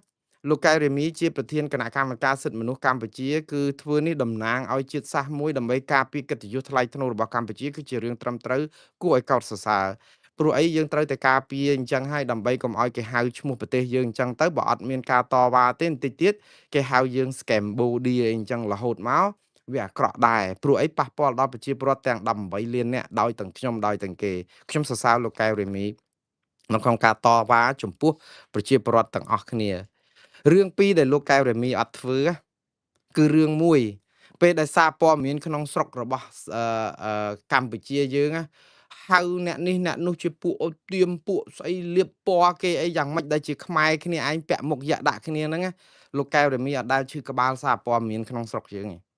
លោកកែវរ៉េមីជាប្រធានគណៈកម្មការសិទ្ធិមនុស្សកម្ពុជាគឺធ្វើនេះតំណាងឲ្យជាតិសាសន៍មួយដើម្បីការពារកិត្តិយសថ្លៃថ្នូររបស់កម្ពុជាគឺជារឿងត្រឹមត្រូវគួរឲ្យកោតសរសើរព្រោះអីយើងត្រូវតែការពារអញ្ចឹងហើយដើម្បីកុំឲ្យគេហៅឈ្មោះប្រទេសយើងអញ្ចឹងទៅបើអត់មានការតវ៉ាទេបន្តិចទៀតគេហៅយើង Cambodia អីអញ្ចឹងរហូតមកវាអាក្រក់ដែរព្រោះអីប៉ះពាល់ដល់ប្រជាពលរដ្ឋទាំង18លាននាក់ដោយទាំងខ្ញុំដោយទាំងគេខ្ញុំសរសើរលោកកែវរ៉េមីនៅក្នុងការតវ៉ាចំពោះប្រជាពលរដ្ឋទាំងអស់គ្នារឿងពីរដែលលោកកែវរ៉េមីអត់ធ្វើគឺរឿងមួយពេលដែលសារព័ត៌មានក្នុងស្រុករបស់កម្ពុជាយើងហៅអ្នកនេះអ្នកនោះជាពួកអូទៀមពួកស្អីលៀបពណ៌គេអីយ៉ាងម៉េចដែលជាខ្មែរគ្នាឯងពាក់មុខយៈដាក់គ្នាហ្នឹងលោកកែវរ៉េមីអត់ដែលឈឺក្បាលសារព័ត៌មានក្នុងស្រុកយើងទេ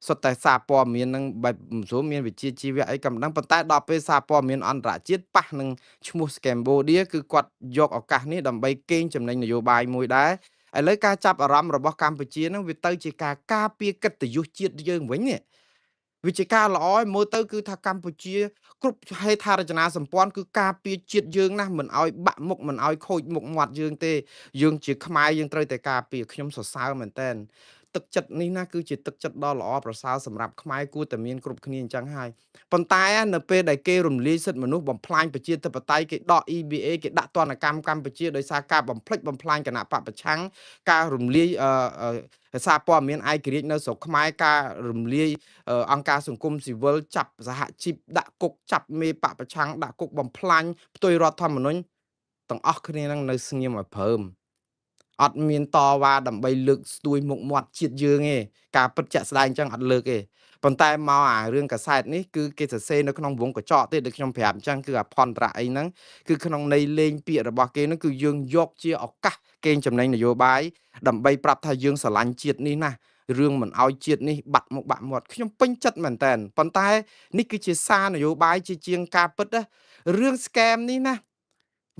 សុទ្ធតែសារព័ត៌មានហ្នឹងបែបមិនស្រួលមានវិជ្ជាជីវៈអីក៏មិនដឹងប៉ុន្តែដល់ពេលសារព័ត៌មានអន្តរជាតិប៉ះនឹងឈ្មោះ Cambodia គឺគាត់យកឱកាសនេះដើម្បីកេងចំណេញនយោបាយមួយដែរឥឡូវការចាប់អារម្មណ៍របស់កម្ពុជាហ្នឹងវាទៅជាការការពារកិត្តិយសជាតិយើងវិញនេះវាជាការល្អឲ្យមើលទៅគឺថាកម្ពុជាគ្រប់ហេដ្ឋារចនាសម្ព័ន្ធគឺការពារជាតិយើងណាស់មិនឲ្យបាក់មុខមិនឲ្យខូចមុខមាត់យើងទេយើងជាខ្មែរយើងត្រូវតែការពារខ្ញុំសរសើរមែនតើទឹកចិត្តនេះណាគឺជាទឹកចិត្តដ៏ល្អប្រសើរសម្រាប់ខ្មែរគួរតែមានគ្រប់គ្នាអញ្ចឹងហើយប៉ុន្តែនៅពេលដែលគេរំលាយសិទ្ធិមនុស្សបំផ្លាញប្រជាធិបតេយ្យគេដក EBA គេដាក់ទណ្ឌកម្មកម្ពុជាដោយសារការបំផ្លិចបំផ្លាញគណៈបក្សប្រឆាំងការរំលាយសារព័ត៌មានឯករាជ្យនៅស្រុកខ្មែរការរំលាយអង្គការសង្គមស៊ីវិលចាប់សហជីពដាក់គុកចាប់មេបក្សប្រឆាំងដាក់គុកបំផ្លាញផ្ទុយរដ្ឋធម្មនុញ្ញទាំងអស់គ្នានឹងនៅស្ងៀមឲ្យព្រមអត់មានតវ៉ាដើម្បីលើកស្ទួយមុខមាត់ជាតិយើងទេការពិតជាក់ស្ដែងអញ្ចឹងអត់លើកទេប៉ុន្តែមកអារឿងកាសែតនេះគឺគេសរសេរនៅក្នុងវងកញ្ចក់ទេដូចខ្ញុំប្រាប់អញ្ចឹងគឺអភន្តរៈអីហ្នឹងគឺក្នុងន័យលេងពាក្យរបស់គេហ្នឹងគឺយើងយកជាឱកាសកេងចំណេញនយោបាយដើម្បីប្រាប់ថាយើងស្រឡាញ់ជាតិនេះណារឿងមិនឲ្យជាតិនេះបាក់មុខបាក់មាត់ខ្ញុំពេញចិត្តមែនតើប៉ុន្តែនេះគឺជាសារនយោបាយជាជាងការពិតណារឿង scam នេះណា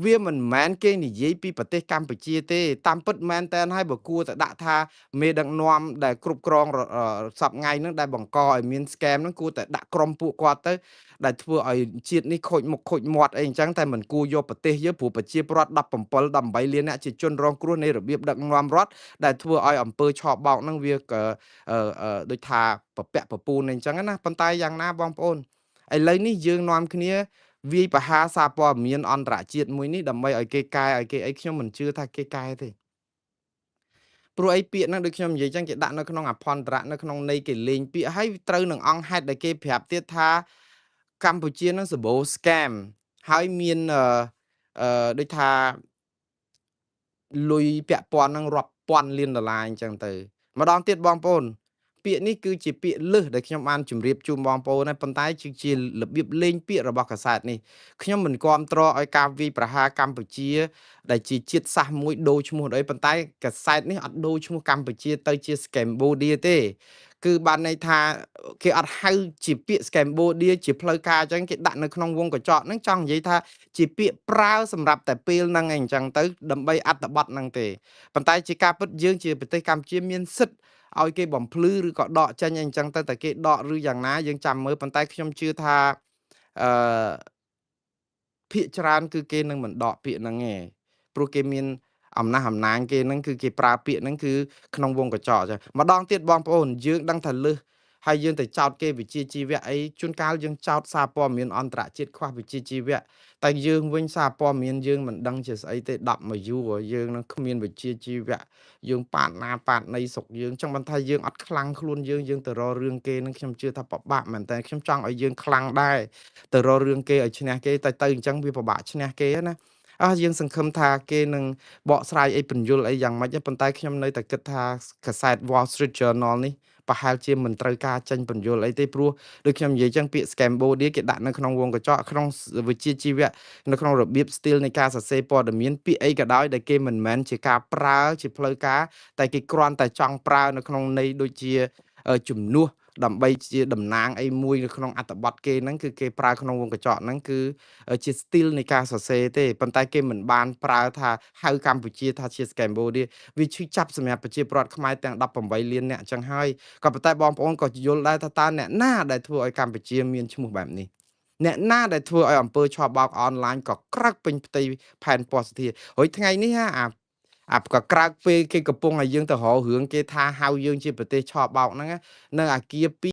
វាមិនមែនគេនិយាយពីប្រទេសកម្ពុជាទេតាមពិតមែនតើហើយបើគួរតែដាក់ថាមេដឹកនាំដែលគ្រប់គ្រងសប្ងៃហ្នឹងដែលបង្កឲ្យមាន scam ហ្នឹងគួរតែដាក់ក្រុមពួកគាត់ទៅដែលធ្វើឲ្យជាតិនេះខូចមុខខូចមាត់អីអញ្ចឹងតែមិនគួរយកប្រទេសយើងព្រោះប្រជាពលរដ្ឋ17 18លានអ្នកជាជនរងគ្រោះនៃរបៀបដឹកនាំរដ្ឋដែលធ្វើឲ្យអំពើឆបោកហ្នឹងវាដូចថាប្រពាក់ប្រពូនអីអញ្ចឹងណាប៉ុន្តែយ៉ាងណាបងប្អូនឥឡូវនេះយើងនាំគ្នាវាយប្រហារសារព័ត៌មានអន្តរជាតិមួយនេះដើម្បីឲ្យគេកែឲ្យគេអីខ្ញុំមិនជឿថាគេកែទេព្រោះអីពាក្យហ្នឹងដូចខ្ញុំនិយាយចឹងគេដាក់នៅក្នុងអភន្តរៈនៅក្នុងន័យគេលេងពាក្យហើយត្រូវនឹងអង្គហេតុដែលគេប្រាប់ទៀតថាកម្ពុជានឹងសម្បូរ scam ហើយមានដូចថាលុយពាក់ព័ន្ធនឹងរាប់ពាន់លានដុល្លារអញ្ចឹងទៅម្ដងទៀតបងប្អូនពាក្យនេះគឺជាពាក្យលឹះដែលខ្ញុំបានជម្រាបជូនបងប្អូនហើយប៉ុន្តែជារបៀបលេងពាក្យរបស់កាសែតនេះខ្ញុំមិនគាំទ្រឲ្យការវាយប្រហារកម្ពុជាដែលជាជាតិសាសន៍មួយដូរឈ្មោះអីប៉ុន្តែកាសែតនេះអត់ដូរឈ្មោះកម្ពុជាទៅជា Cambodia ទេគឺបានន័យថាគេអត់ហៅជាពាក្យ Cambodia ជាផ្លូវការអញ្ចឹងគេដាក់នៅក្នុងវងកញ្ចក់ហ្នឹងចង់និយាយថាជាពាក្យប្រើសម្រាប់តែពេលហ្នឹងឯងអញ្ចឹងទៅដើម្បីអត្ថបទហ្នឹងទេប៉ុន្តែជាការពិតយើងជាប្រទេសកម្ពុជាមានសិទ្ធិឲ្យគេបំភ្លឺឬក៏ដកចេញអីអញ្ចឹងទៅតែគេដកឬយ៉ាងណាយើងចាំមើលប៉ុន្តែខ្ញុំជឿថាអឺភាគច្រើនគឺគេនឹងមិនដកពាក្យហ្នឹងទេ ព្រោះគេមានអំណះអំណាងគេហ្នឹងគឺគេប្រើពាក្យហ្នឹងគឺក្នុងវងកញ្ចក់ចឹងម្ដងទៀតបងប្អូនយើងដឹងថាលឹះហើយយើងទៅចោតគេវិជាជីវៈអីជួនកាលយើងចោតសារព័ត៌មានអន្តរជាតិខ្វះវិជាជីវៈតែយើងវិញសារព័ត៌មានយើងមិនដឹងជាស្អីទេ10មកយូរយើងនឹងគ្មានវិជាជីវៈយើងប៉ាតណាប៉ាតនៃស្រុកយើងចង់បានថាយើងអត់ខ្លាំងខ្លួនយើងយើងទៅរករឿងគេនឹងខ្ញុំជឿថាពិបាកមែនតើខ្ញុំចង់ឲ្យយើងខ្លាំងដែរទៅរករឿងគេឲ្យឈ្នះគេតែទៅអញ្ចឹងវាពិបាកឈ្នះគេណាអស់យើងសង្ឃឹមថាគេនឹងបកស្រាយអីពន្យល់អីយ៉ាងម៉េចប៉ុន្តែខ្ញុំនៅតែគិតថាកាសែត Wall Street Journal នេះប្រហែលជាមិនត្រូវការចេញពន្យល់អីទេព្រោះដូចខ្ញុំនិយាយចឹងពាក្យ Scambodia គេដាក់នៅក្នុងវងកញ្ចក់ក្នុងវិជ្ជាជីវៈនៅក្នុងរបៀប style នៃការសរសេរព័ត៌មានពាក្យអីក៏ដោយដែលគេមិនមែនជាការប្រើជាផ្លូវការតែគេគ្រាន់តែចង់ប្រើនៅក្នុងន័យដូចជាជំនួសដើម្បីជាតំណាងអីមួយនៅក្នុងអត្ថបទគេហ្នឹងគឺគេប្រើក្នុងវងកញ្ចក់ហ្នឹងគឺជា style នៃការសរសេរទេប៉ុន្តែគេមិនបានប្រើថាហៅកម្ពុជាថាជា Cambodia វាឈឺចាប់សម្រាប់ប្រជាពលរដ្ឋខ្មែរទាំង18លានអ្នកអញ្ចឹងហើយក៏ប៉ុន្តែបងប្អូនក៏យល់ដែរថាតើអ្នកណាដែលធ្វើឲ្យកម្ពុជាមានឈ្មោះបែបនេះអ្នកណាដែលធ្វើឲ្យអំពើឆបោកអនឡាញក៏ក្រឹកពេញផ្ទៃផែនពស្ទធាហើយថ្ងៃនេះអាអាក៏ក្រើកពេលគេកំពុងឲ្យយើងទៅរករឿងគេថាហៅយើងជាប្រទេសឆបោកហ្នឹងនៅអាគារ